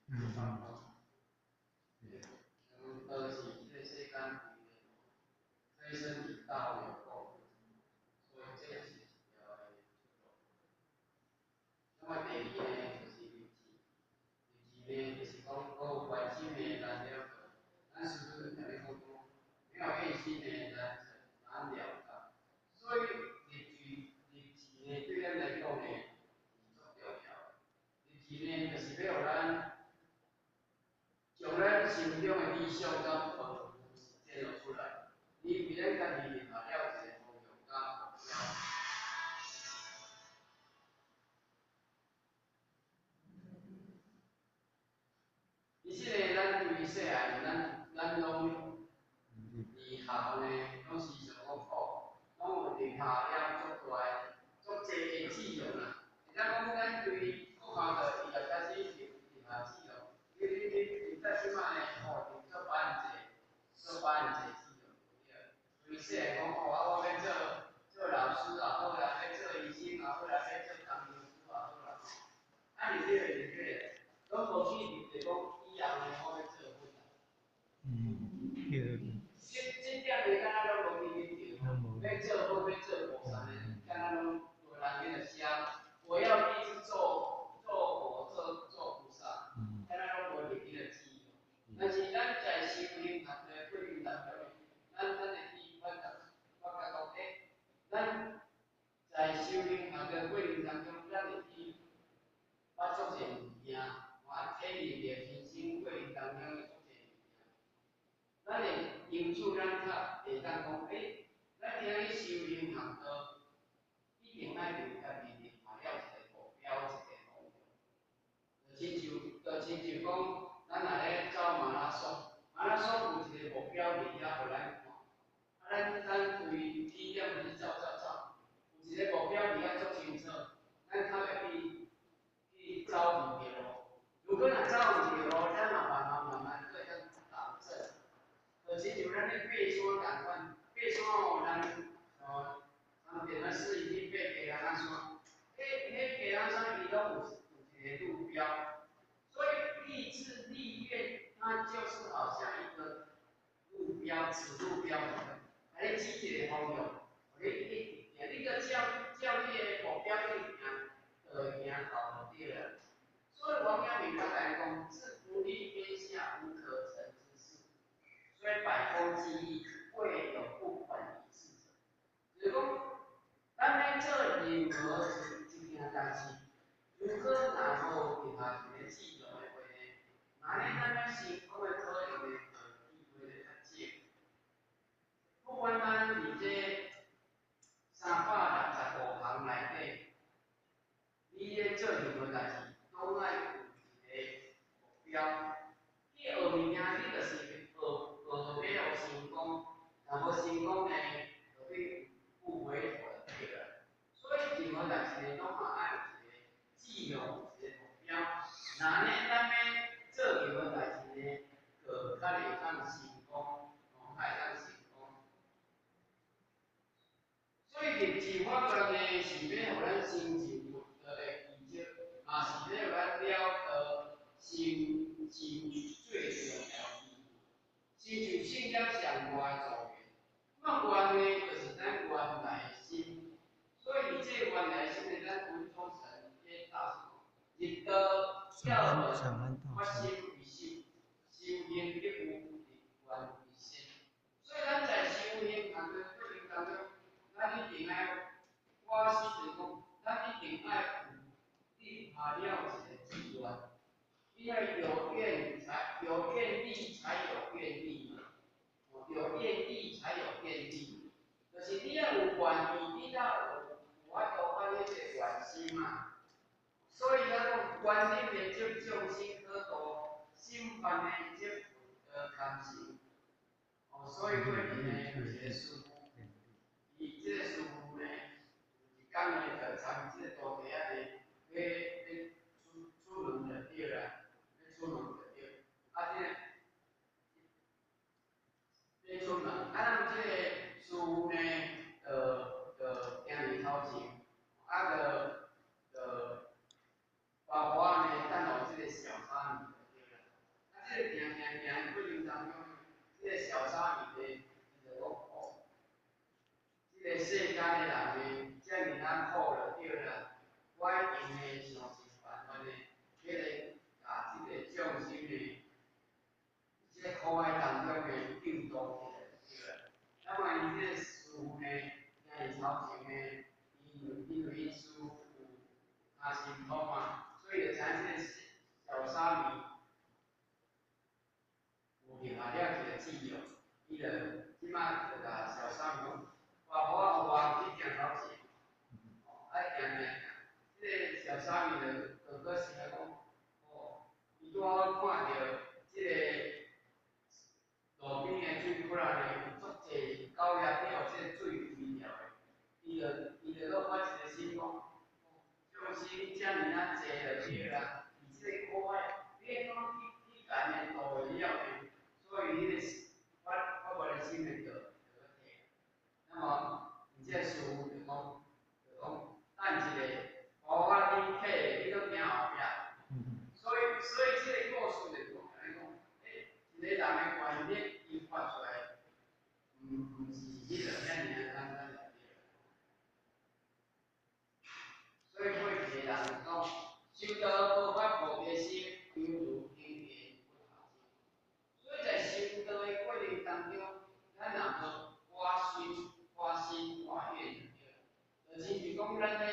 道是這个世間唯一的路，推身與道有共，所以這是一條的出路。那麼第二呢，就是立志，立志呢，就是講無願心的難了道。咱師父就咧講講，沒有願心的難成難了道。所以立志立志呢，對咱來講呢，是足重要的。立志呢，就是欲予咱將咱心中的理想佮抱負實踐了出來，你為咱家己立下了一个方向佮目標。其實呢，咱對細漢，咱攏佇學校呢，攏時常講苦，攏有立下了足大、足濟的志向啦。會當講咱對國校就伊就開始立立下志向，你到這擺呢，吼，立足百濟，足百濟志向對。對細漢講吼，啊，我欲做做老師也好啦，欲做醫生也好啦，欲做工程師也好啦。啊，入去入去，攏無去立著講以後呢，我欲做佛啦。對。這這點呢，敢若攏無去立著，欲做佛，欲做菩薩呢，敢若攏無人去著寫，我要立志做做佛，做做菩薩，敢若攏無立彼个志向。但是咱在修行學的過程當中，咱會去發覺，發覺講，欸，咱在修行學的過程當中，咱會去捌足濟物件，嘛體驗著人生過程當中的足濟物件。咱會因此咱較會當講，欸，咱今仔日修行學道，一定愛為家己立下了一个目標，一个方向。就親像講，咱若咧走馬拉松，馬拉松有一个目標佇遐予咱看。啊，咱對起點開始走走走，有一个目標佇遐足清楚，咱較會去去走毋著路。如果若走毋著路，咱嘛慢慢慢慢閣會當導正。就親像咱咧爬山仝款，爬山吼，人哦，人電仔四去爬雞籠仔山，彼彼雞籠山伊攏有一个路標，所以立志立願，它就是好像一個路標，指路標，來咧指一个方向，予你一直行，你閣照照你的目標去行，就會行到就對了。所以王陽明剛才講，志不立天下無可成之事。雖百工技藝，未有不本一致者。就是講，咱咧做任何一件代誌，如果若無立下一个志向的話呢，按呢咱欲成功的可能呢，就機會就較少。不管咱佇這365項內底，你咧做任何代誌，攏愛有一个目標。去學物件，你就是學學欲予成功，若無成功呢，就去不回頭就對了。所以任何代誌呢，攏嘛愛有一個志向，有一個目標。若按呢，咱欲做任何代誌呢，就較會當成功，吼，較會當成功。所以立志我覺呢，是欲予咱成就佛道的奇蹟，嘛是欲予咱了道成就最重要的機會。成就聖業上大的助緣。那麼願呢，就是咱願來的心。所以佇這個願來的心呢，咱文殊禪師大師講，入道教論，發心為心，修行得有立願為身。所以咱在修行當中過程當中，咱一定愛，我是就是講，咱一定愛有立下了一個志願，因為有願才有願力，才有願力嘛。有願力才有願力，就是你愛有願意，你才有法度發彼個願心嘛。所以咱講願力的則眾生可度，心凡的則佛道堪成。哦，所以過去呢，有一個師父，伊這個師父呢，有一工呢，就參這個徒弟仔呢，欲欲出出門就對啦，欲出門就對，啊，這個欲出門，啊，咱這個師父呢，就就行佇頭前，啊，就就爸爸呢，等予這個小沙彌就對啦。間的人呢，遮爾仔苦就對啦。我一定呢想盡辦法呢，欲來共這个眾生呢，這个苦海當中呢救度起來就對啦。那麼伊這个師父呢，行佇頭前呢，因為𪜶師父有跤神通嘛，所以就知影這个小沙彌有立下了一個志願，伊就這擺就共小沙彌講，外婆啊，予我去行頭前，哦，愛行行行。這个小沙彌就閣想講，哦，伊拄好看著這个路邊的水窟仔呢，有足濟狗仔去予這个水圍牢的，伊就閣發一个心講，眾生遮爾仔濟就對啦，佇這个苦海，你講去共𪜶渡了呢，所以彼个發願的心呢就閣退。那麼，伊這个師父就講，等一下，我你退，你閣行後壁。所以這个故事就講按呢講，欸，一個人的願力，伊發出來，毋是彼个遐爾仔簡單就對。所以過去的人講，修道無發菩提心，猶如行田不下心。所以在修道的過程當中，咱若無發心發願就對啦。就親像講咱咧，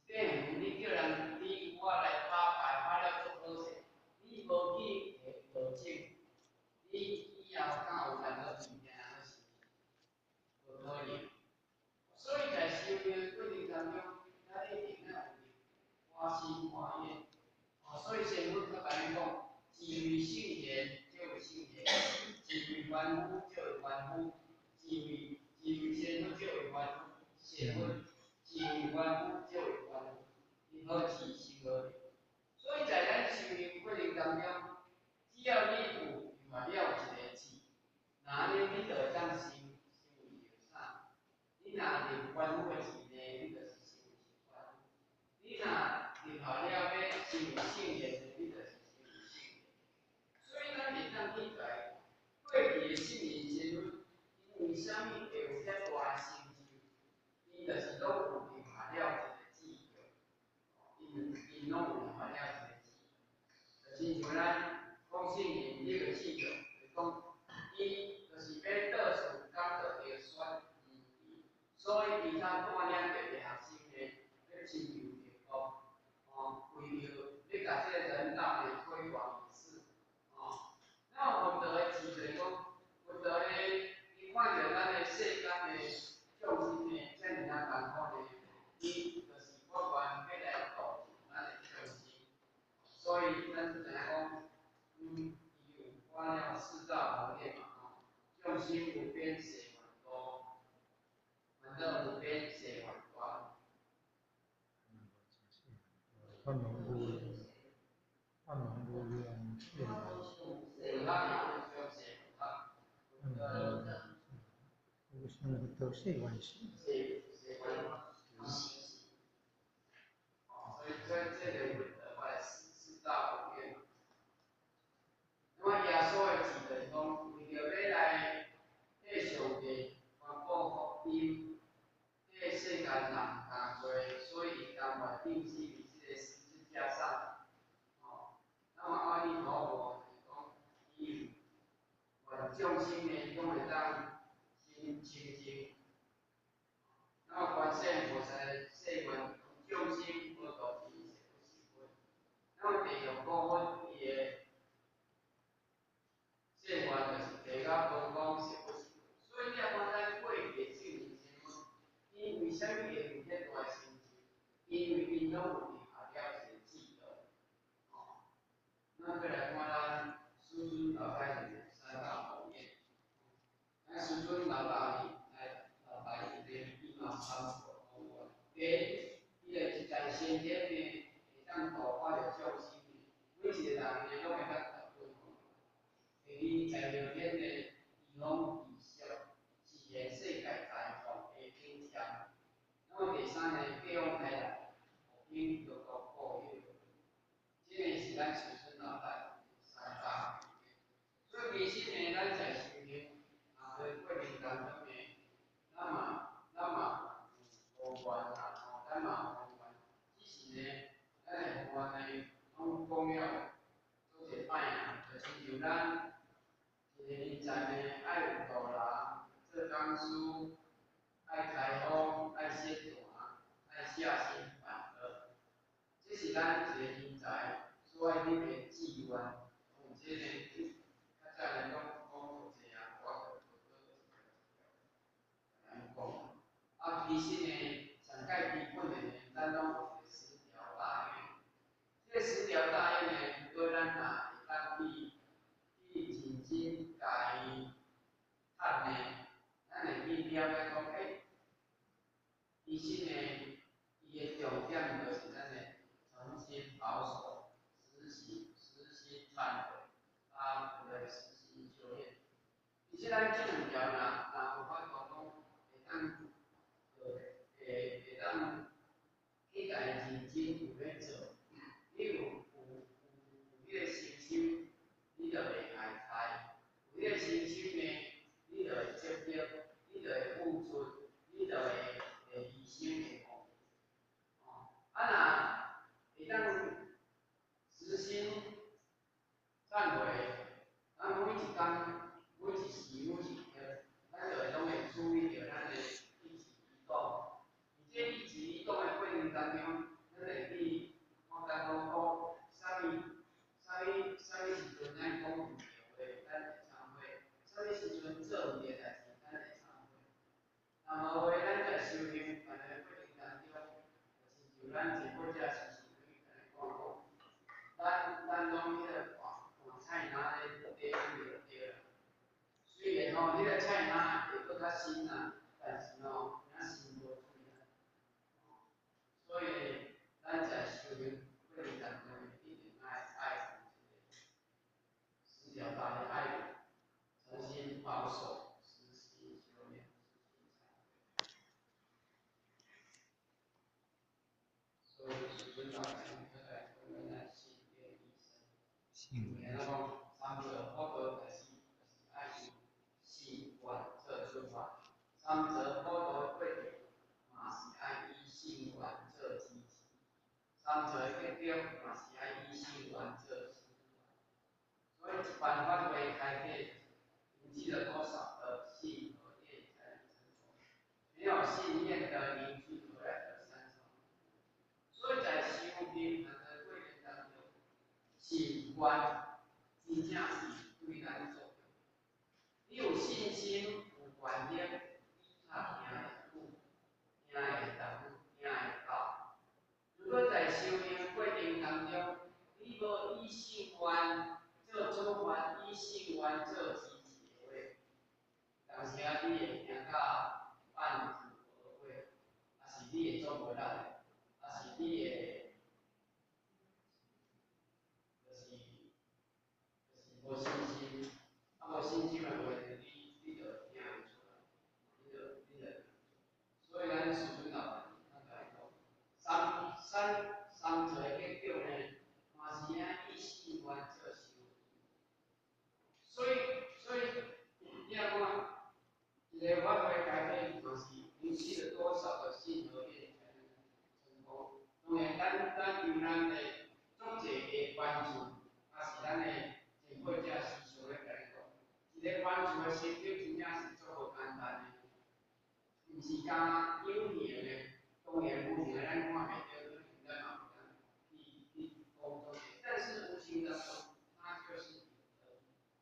一塊園，你叫人你我來打牌，打了足好勢，你無去下落種，你以後敢有辦法物件好勢？無可能。所以在修行的過程當中，咱一定愛有發心發願。哦，所以仙佛才共咱講，自為聖賢，則為聖賢；自為凡夫，則為凡夫；自為仙佛，則為凡夫；仙佛自為凡夫，則為凡夫。因何起心何力？所以在咱修行過程當中，只要你有立了一个志，那按呢你就會當成為著啥？你若立凡夫的志呢，你就是成為凡夫；你若立下了欲成為聖賢的，你就是成為聖賢。所以咱會當去共過去的聖人仙佛，𪜶為啥物會有遐大的成就？𪜶就是攏有立下了一个志向，𪜶攏有立下了一個志向。就親像咱講聖人彼個志向，就講伊就是欲倒數講道著宣義，所以伊才帶領著伊學生呢，欲親求別國，哦，為著欲共這个人道呢推廣一次，哦。那佛陀的志就是講，佛陀呢，伊看著咱的世間的眾生呢，遮爾仔艱苦呢，伊就是發願欲來度咱的眾生，所以咱知影講，伊有發了四大宏願嘛，吼，眾生無邊誓願度，煩惱無邊誓願斷。法門無量，法門無量誓願。無生佛道誓願成。哦，所以這個佛陀發四大宏願。那麼耶穌的志就是講，為著欲來替上帝傳布福音，替世間人擔罪，所以伊甘願釘死佇這個十字架上。哦，那麼阿彌陀佛就是講，伊願眾生呢，攏會當心清淨。那麼觀世音菩薩誓願眾生無度盡誓不成佛。那麼地藏菩薩伊的誓願就是地到無光誓不成佛。所以你若看咱過去的聖人仙佛，𪜶為啥物會有遐大的成就？因為𪜶攏有立下了一個志願。哦，咱閣來看咱師尊老大的三大宏願。咱師尊老大伊來老大伊咧，伊嘛三大宏願。第一，伊就是在先天呢，會當度化著眾生呢，每一個人呢，攏會當得度。第二，在後天呢，伊攏異熟，示現世界大同的景象。那麼第三呢，繼往開來，復興六國故有。這个是咱師尊老大三大宏願。所以其實呢，咱在修行啊的過程當中呢，咱一个人才呢，愛有度人，做講師，愛開方，愛宣傳，愛下心反惡，這是咱一個人才所愛立的志願。哦，這呢，較早呢攏講足濟啊，我就無閣一條一條來講。啊，其實呢，上蓋基本的呢，咱攏有一個十條大願。這個十條大願呢，如果咱若會當去認真共伊讀呢，咱會去了解講，其實呢，伊的重點就是咱的誠心保守、實心懺悔，啊，對不對？實心修煉。其實咱這兩條若有法度講，會當，會當去共伊認真有咧做，你有彼個誠心，你就袂害害；有彼個誠心呢，你就會積德，你就會付出，你就會犧牲會奉獻。哦，啊若會當實心懺悔，咱每一工、每一時、每一刻，咱就會攏會注意著咱的一舉一動。佇這一舉一動的過程當中，咱會去看見講講啥物、啥物、啥物時陣咱講毋對話，咱會懺悔；啥物時陣做毋對代誌，咱會懺悔。若無話，咱在修行辦的過程當中，就親像咱前過遮時時去共咱講講，咱攏彼個換菜籃咧底就對啦。雖然吼，彼個菜籃會閣較新啦，但是吼，也新無水啦。所以咱在修行過程當中，一定愛有這個十條大願，愛有誠心保守、實心修煉、實心懺悔。所以師尊老師佢來講咱信願利生。信願。講三者福德就是愛用信願做出發，三者福德過程嘛是愛以信願做支持，三者結局嘛是愛以信願做始發。所以一般法會開啟，凝聚了多少的信和業才能成佛？沒有信念的凝聚何來的三乘？所以在修行的過程當中，信願真正是對咱作用。你有信心、有願力，你較行會久，行會長，行會到。如果在修行過程當中，你無以信願做出發，以信願做支持的話，當時啊，你會行到半途而廢，抑是你會做無力，抑是你會就是無信心，啊無信心的話，你就行袂出來，你就所以咱師尊老咱來講，三者的結局呢，嘛是愛以信願做修。所以你若講一個法會開啟，嘛是凝聚了多少的信和業才能成功？當然，咱由咱的足濟的關注，抑是咱的前輩者時常咧共咱講，一個關注的成就真正是足無簡單的，毋是干有形的，當然有形的咱看袂著，可能咱嘛袂當去講足濟，但是無形當中，它就是有的，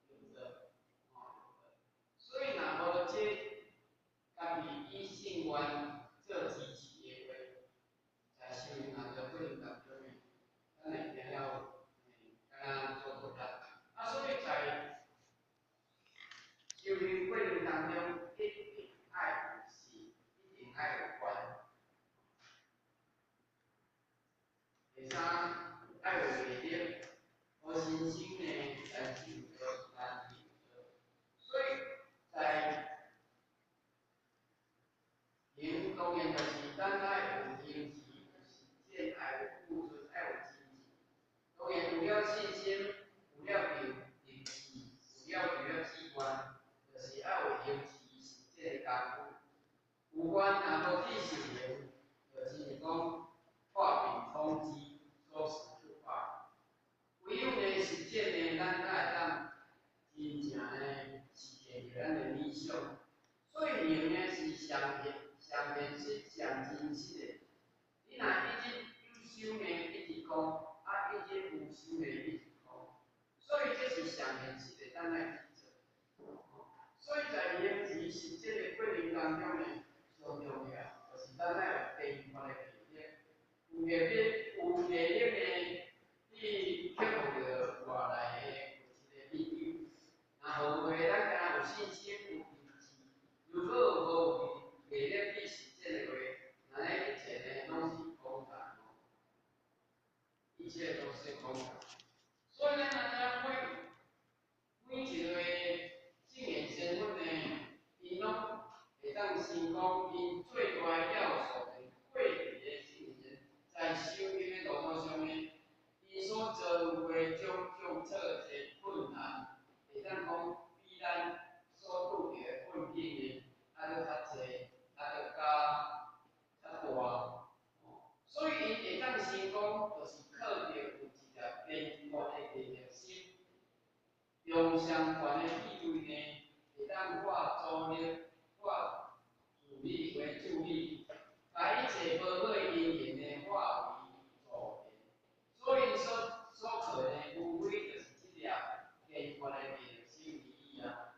有的，哦，有的。所以若無這家己以信願做支持的話，在修行的過程當中呢，咱會行了，敢若做無力。啊，所以在修行過程當中，一定愛有信，一定愛有願。第三，愛有毅力，無信心呢，難修道，難行道。所以在行當然就是咱愛有行持、有實踐，愛有付出，愛有精進。當然有了信心，有了立志，有了志願，就是愛有行持實踐的功夫。有願若無去實行，就是講畫餅充飢，說死就罷。唯有呢實踐呢，咱才會當上現上現實、上真實的。你若一日有想呢，一直空；啊，一日無想呢，一直空。所以這是上現實的，咱愛去做。所以在行持實踐的過程當中呢，上重要就是咱愛有堅決的毅力，有毅力，有毅力呢，去克服著外來的有一個引誘。若無話，咱敢若有信心、有意志，如果無毅力去實踐的話，那呢一切呢攏是空談哦，一切都是空談。所以咱若知影每每一個聖賢仙佛呢，𪜶攏會當成功，𪜶最大的要素呢，過去的聖賢在修行的路途上呢，𪜶所遭遇過種種挫折困難，會當講比咱所拄著的困境呢，還閣較濟，還閣較較大。所以𪜶會當成功，就是靠著有一粒堅決的毅力心，用上懸的地位呢，會當化阻力、化阻力為助力，把一切無好的因緣呢化為助緣。所以所靠的呢，無非就是這粒堅決的毅力心而已啊。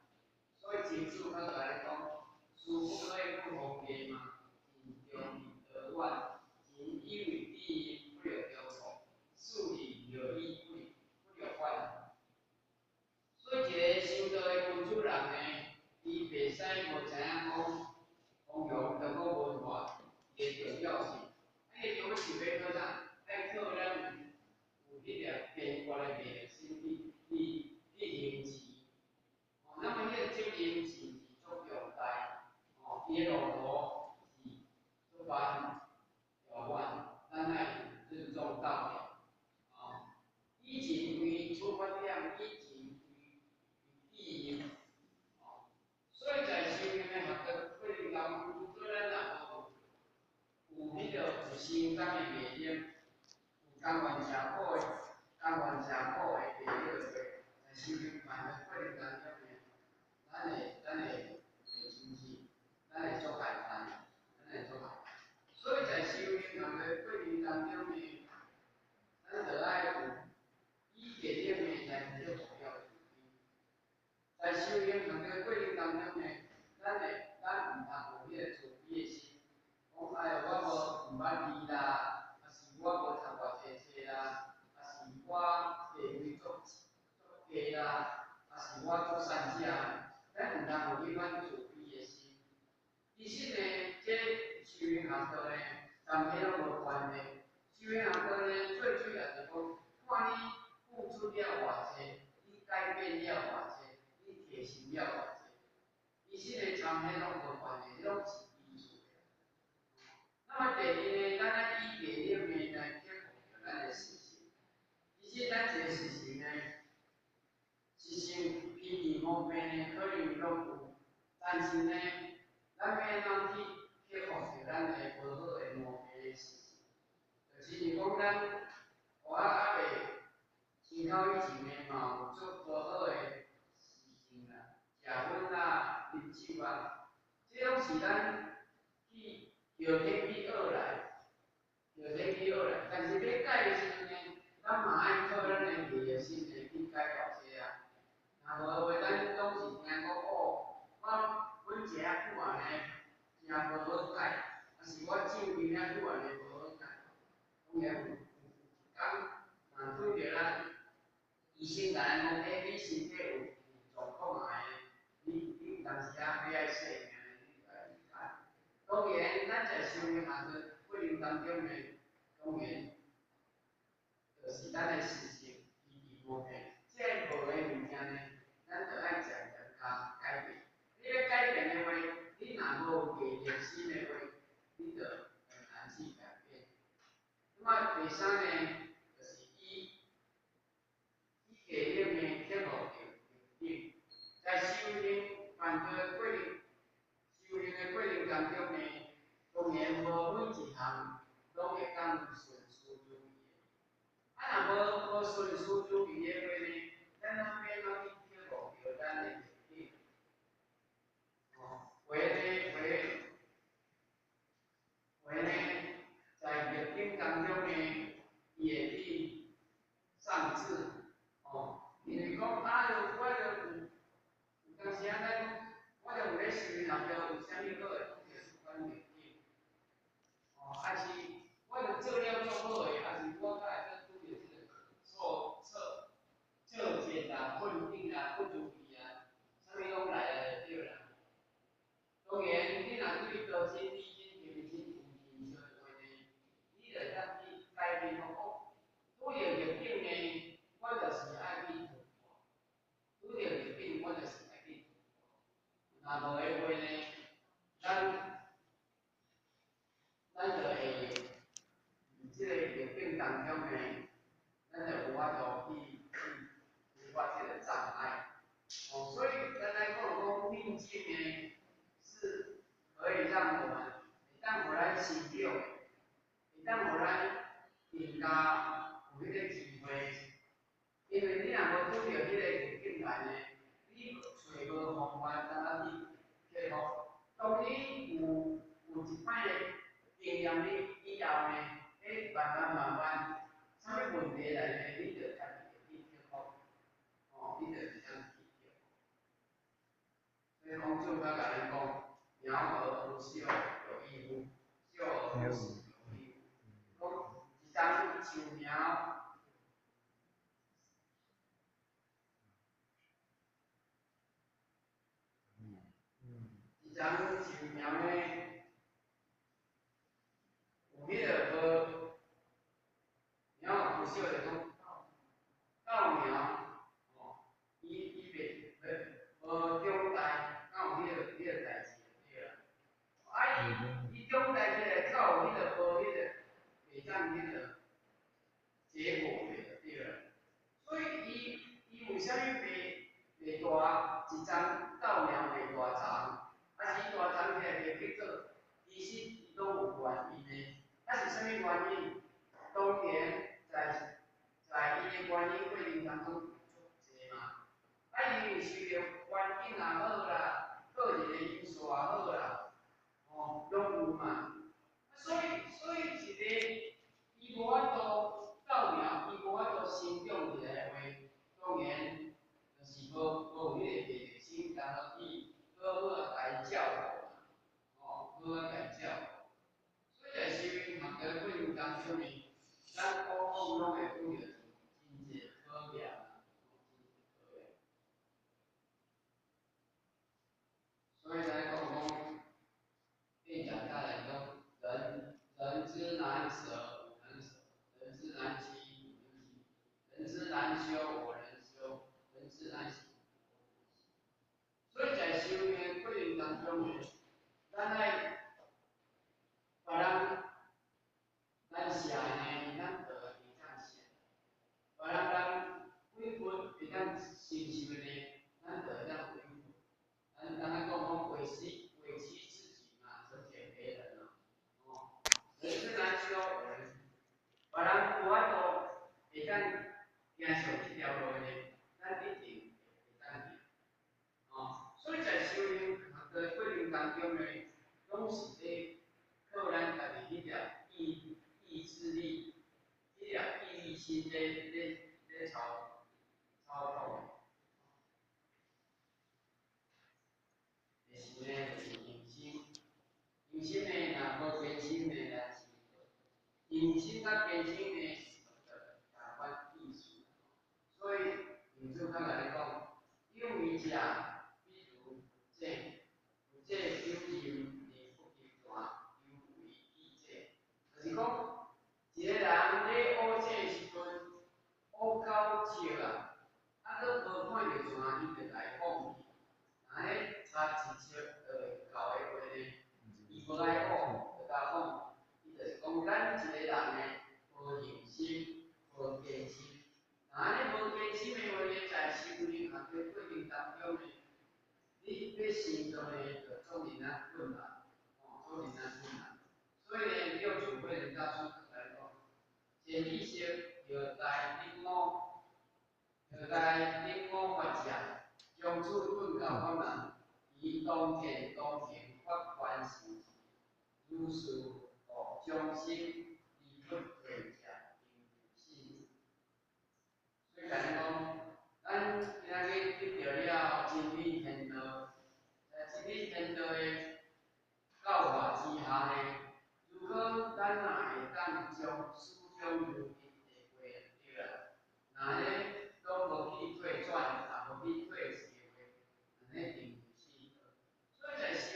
所以前師較共咱講，事不可以不弘願嘛，盡忠而得遠，盡以為地不了中國，事理了義不了反。所以一個修道的君子人呢，伊袂使無知影講弘揚中國文化的重要性。啊，伊重要性欲靠啥？愛靠咱有彼粒堅決的毅力心去行持。哦，那麼彼個責任是足重大，哦，伊的路途是足漫遙遠，咱愛任重道遠。哦，以仁為出發點，以仁為起因。哦，所以在修行的學的過程當中，如果咱若無有彼個有成功的毅力，有甘願吃苦的、甘願吃苦的毅力的話，在修行辦的過程當中呢，咱會袂生氣，咱會足簡單，咱會足簡單。所以在修行學的過程當中呢，咱著愛有以毅力呢來克服了自己。在修行學的過程當中呢，咱毋通有彼個自卑的心，講哎喲，我無毋捌字啦，抑是我無讀偌濟冊啦，抑是我地位足足低啦，抑是我足散食，咱毋通有彼款自卑的心。其實呢，這修行學道呢，參彼攏無關係。修行學道呢，最主要就是講，看你付出了偌濟，你改變了偌濟，你提升了偌濟。其實呢，參彼攏無關係，攏是基礎的。那麼第二呢，咱愛以毅力呢來克服著咱的習性。其實咱一個習性呢，習性脾氣毛病呢，可能攏有，但是呢，咱欲按怎去克服著咱的無好的毛病的習性？就是講咱我猶未親口以前呢，嘛有足無好的習性啦，食薰啦、啉酒啊，這攏是咱去後天去學來，後天去學來。但是欲改的時陣呢，咱嘛愛靠咱的毅力心呢去改偌濟啊。若無的話，咱總是聽講哦，我阮食遐久啊呢，誠無好改，抑是我酒啉遐久啊呢無好改。當然有一工，若對著咱醫生共咱講，欸，你身體有狀況啊，你有當時仔欲愛洗命，你就愛去改。當然，咱在修行學的過程當中呢，當然就是咱的習性脾氣毛病，這個無的物件呢，咱著愛漸漸共改變。你欲改變的話，你若無毅力心的話，你就很難去改變。那麼第三呢，就是以毅力呢克服著瓶頸。在修行辦道的過程，修行的過程當中呢，當然無每一項攏會當順遂如意的。啊，若無順遂如意的話呢，咱欲按怎去克服著咱的瓶頸？哦，話呢話，當然，你若對道親、理親、行親有認識的話呢，你就會當去改變講，哦，拄著逆境呢，我就是愛去突破；拄著逆境，我就是愛去突破。若無的話呢，咱就會佇這個逆境當中呢，咱就無法度去突破這個障礙。哦，所以咱來講講逆境呢，是可以讓我們會當予咱成長，會當予咱更加有彼個機會。因為你若無拄著彼個逆境來呢，你揣無方法怎仔去克服。當你有一擺的經驗你以後呢，彼慢慢慢慢，啥物問題來呢，你就家己會去克服。哦，你就會當去克服。所以孔子才共咱講：苗而不秀，有義乎？秀而不實，有義乎？講一叢樹苗，一叢樹苗呢，有彼個無苗而不秀就講幼苗，哦，伊袂無長大，敢有彼個代誌就對啦。啊，伊長大起來，較有彼個無彼個袂當彼個結果的就對啦。所以伊為啥物袂大一叢幼苗袂大叢，啊是伊大叢起來袂結果，其實伊攏有原因的。啊是啥物原因？當然在伊的原因過程當中有足濟嘛。啊，因為受著環境也好啦，個人的因素也好啦，吼，攏有嘛。所以一個伊無法度幼苗，伊無法度成長起來的話，當然就是無有彼個毅力心，然後去好好仔共伊照顧嘛，吼，好好仔共伊照顧。所以在修行學的過程當中呢，咱往往攏會拄著真濟考驗啦，真濟考驗。所以來講講，店長教咱講，人之難捨，吾能捨；人之難欺，吾能欺；人之難修，我能修；人之難行，我能行。所以在修行過程當中呢，咱愛別人咱捨的呢，咱就會當捨；別人咱委屈會當承受的呢，咱就會當委屈。咱剛才講講委屈自己嘛，成全別人嘛，哦，人之難修，我能行。別人無法度會當行上這條路的，咱一定會當行。哦，所以在修行學的過程當中呢，攏是咧靠咱家己彼條意志力，彼條毅力心咧操控的。第四呢，就是用心，用心呢，若無堅心呢，咱是用心佮堅心呢是仝款意思。所以用祖較共你講，有為者比如這，有這有任而不求傳，猶為智者。就是講，一個人咧學這時陣，學到笑啊，啊，閣無看著泉，伊就來放棄。若彼差一尺就會到的話呢，伊無愛學，就共放棄。伊就是講，咱一個人呢，無用心，無堅心。若按呢無堅心的話呢，在修行學的過程當中呢，你欲成就呢，就足爾仔困難，吼，足爾仔困難。所以呢，六祖慧能大師來講，前意識藥大頂五，藥大頂五法者，將此頓教法門，宜當見當行發願成事，如是度眾生，離不退者，應信。所以共咱講，咱今仔日得著了真理天道，在真理天道的教化之下呢，如果咱若會當將始終如一地過就對啦，若按呢攏無去退轉，也無去退失的話，按呢定是。所以在修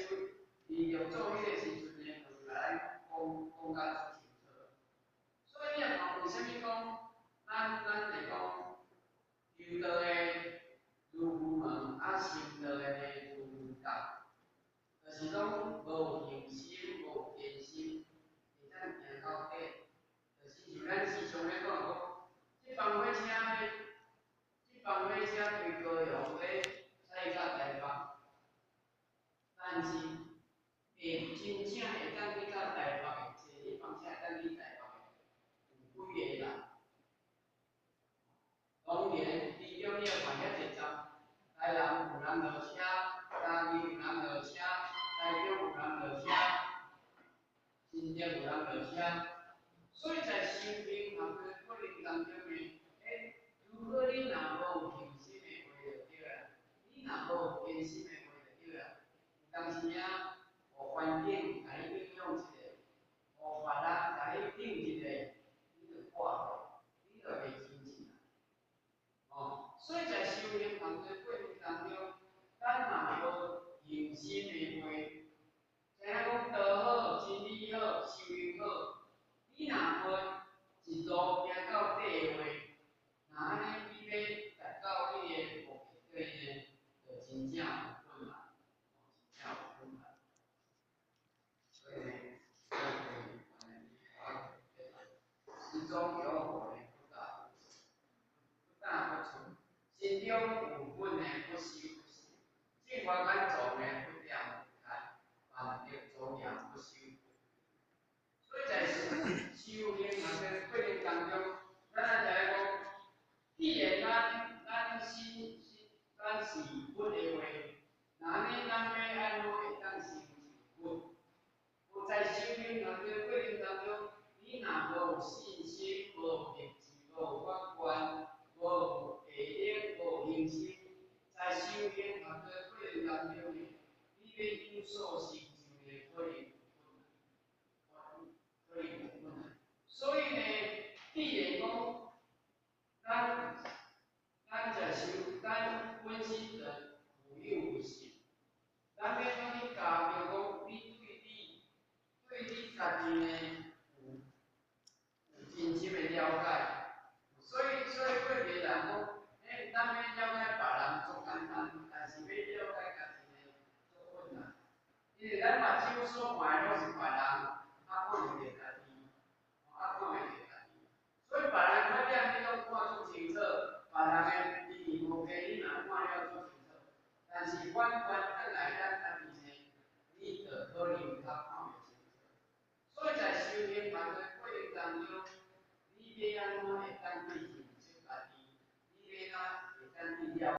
講無恆心、無堅心，會當行到底。就是像咱時常咧講講，這班火車對高雄欲駛到台北，但是會真正會當去到台北的，坐這班車會當去台北的，有幾个人？當然，其中你若看遐濟站，台南有人落車，嘉義有人落車，台中有人落車，新竹有人落車，所以在修行行的過程當中呢，如果你若無恆心的話就對啦，你若無堅心的話就對啦，有當時啊，予環境共你影響一下，予別人共你頂一下，你就掛去，你就袂精進啊。哦，所以在修行行的過程當中，咱若無恆心的話，知影講道好、真理好、修行好，你若無一路行到底的話，若按呢你欲達到彼个目的地呢，就真正有困難，真正有困難。所以呢，咱可以按呢心中有火呢，不打不打不出；心中有佛呢，不修不成；正法眼藏呢，不掂不開；萬德莊嚴不修不。所以在修行行的過程當中，咱愛知影講，既然咱心心咱是佛的話，那按呢咱欲按怎會當成就佛？有在修行行的過程當中，你若無信心、無立志、無發願、無下力、無恆心，在修行行的過程當中呢，你欲有所成就呢，可能有困難，可能有困難。所以呢，既然講，咱在修，咱本身就具有佛性，咱欲按怎去加強講，你對你家己呢有真深的了解。所以個別人講，咱欲了解別人足簡單，但是欲了解家己呢足困難。因為咱目睭所看的攏是別人，啊看袂著家己，啊看袂著家己。所以別人缺點你攏看足清楚，別人的天無地你嘛看了足清楚。但是反觀轉來咱家己呢，你就可能較看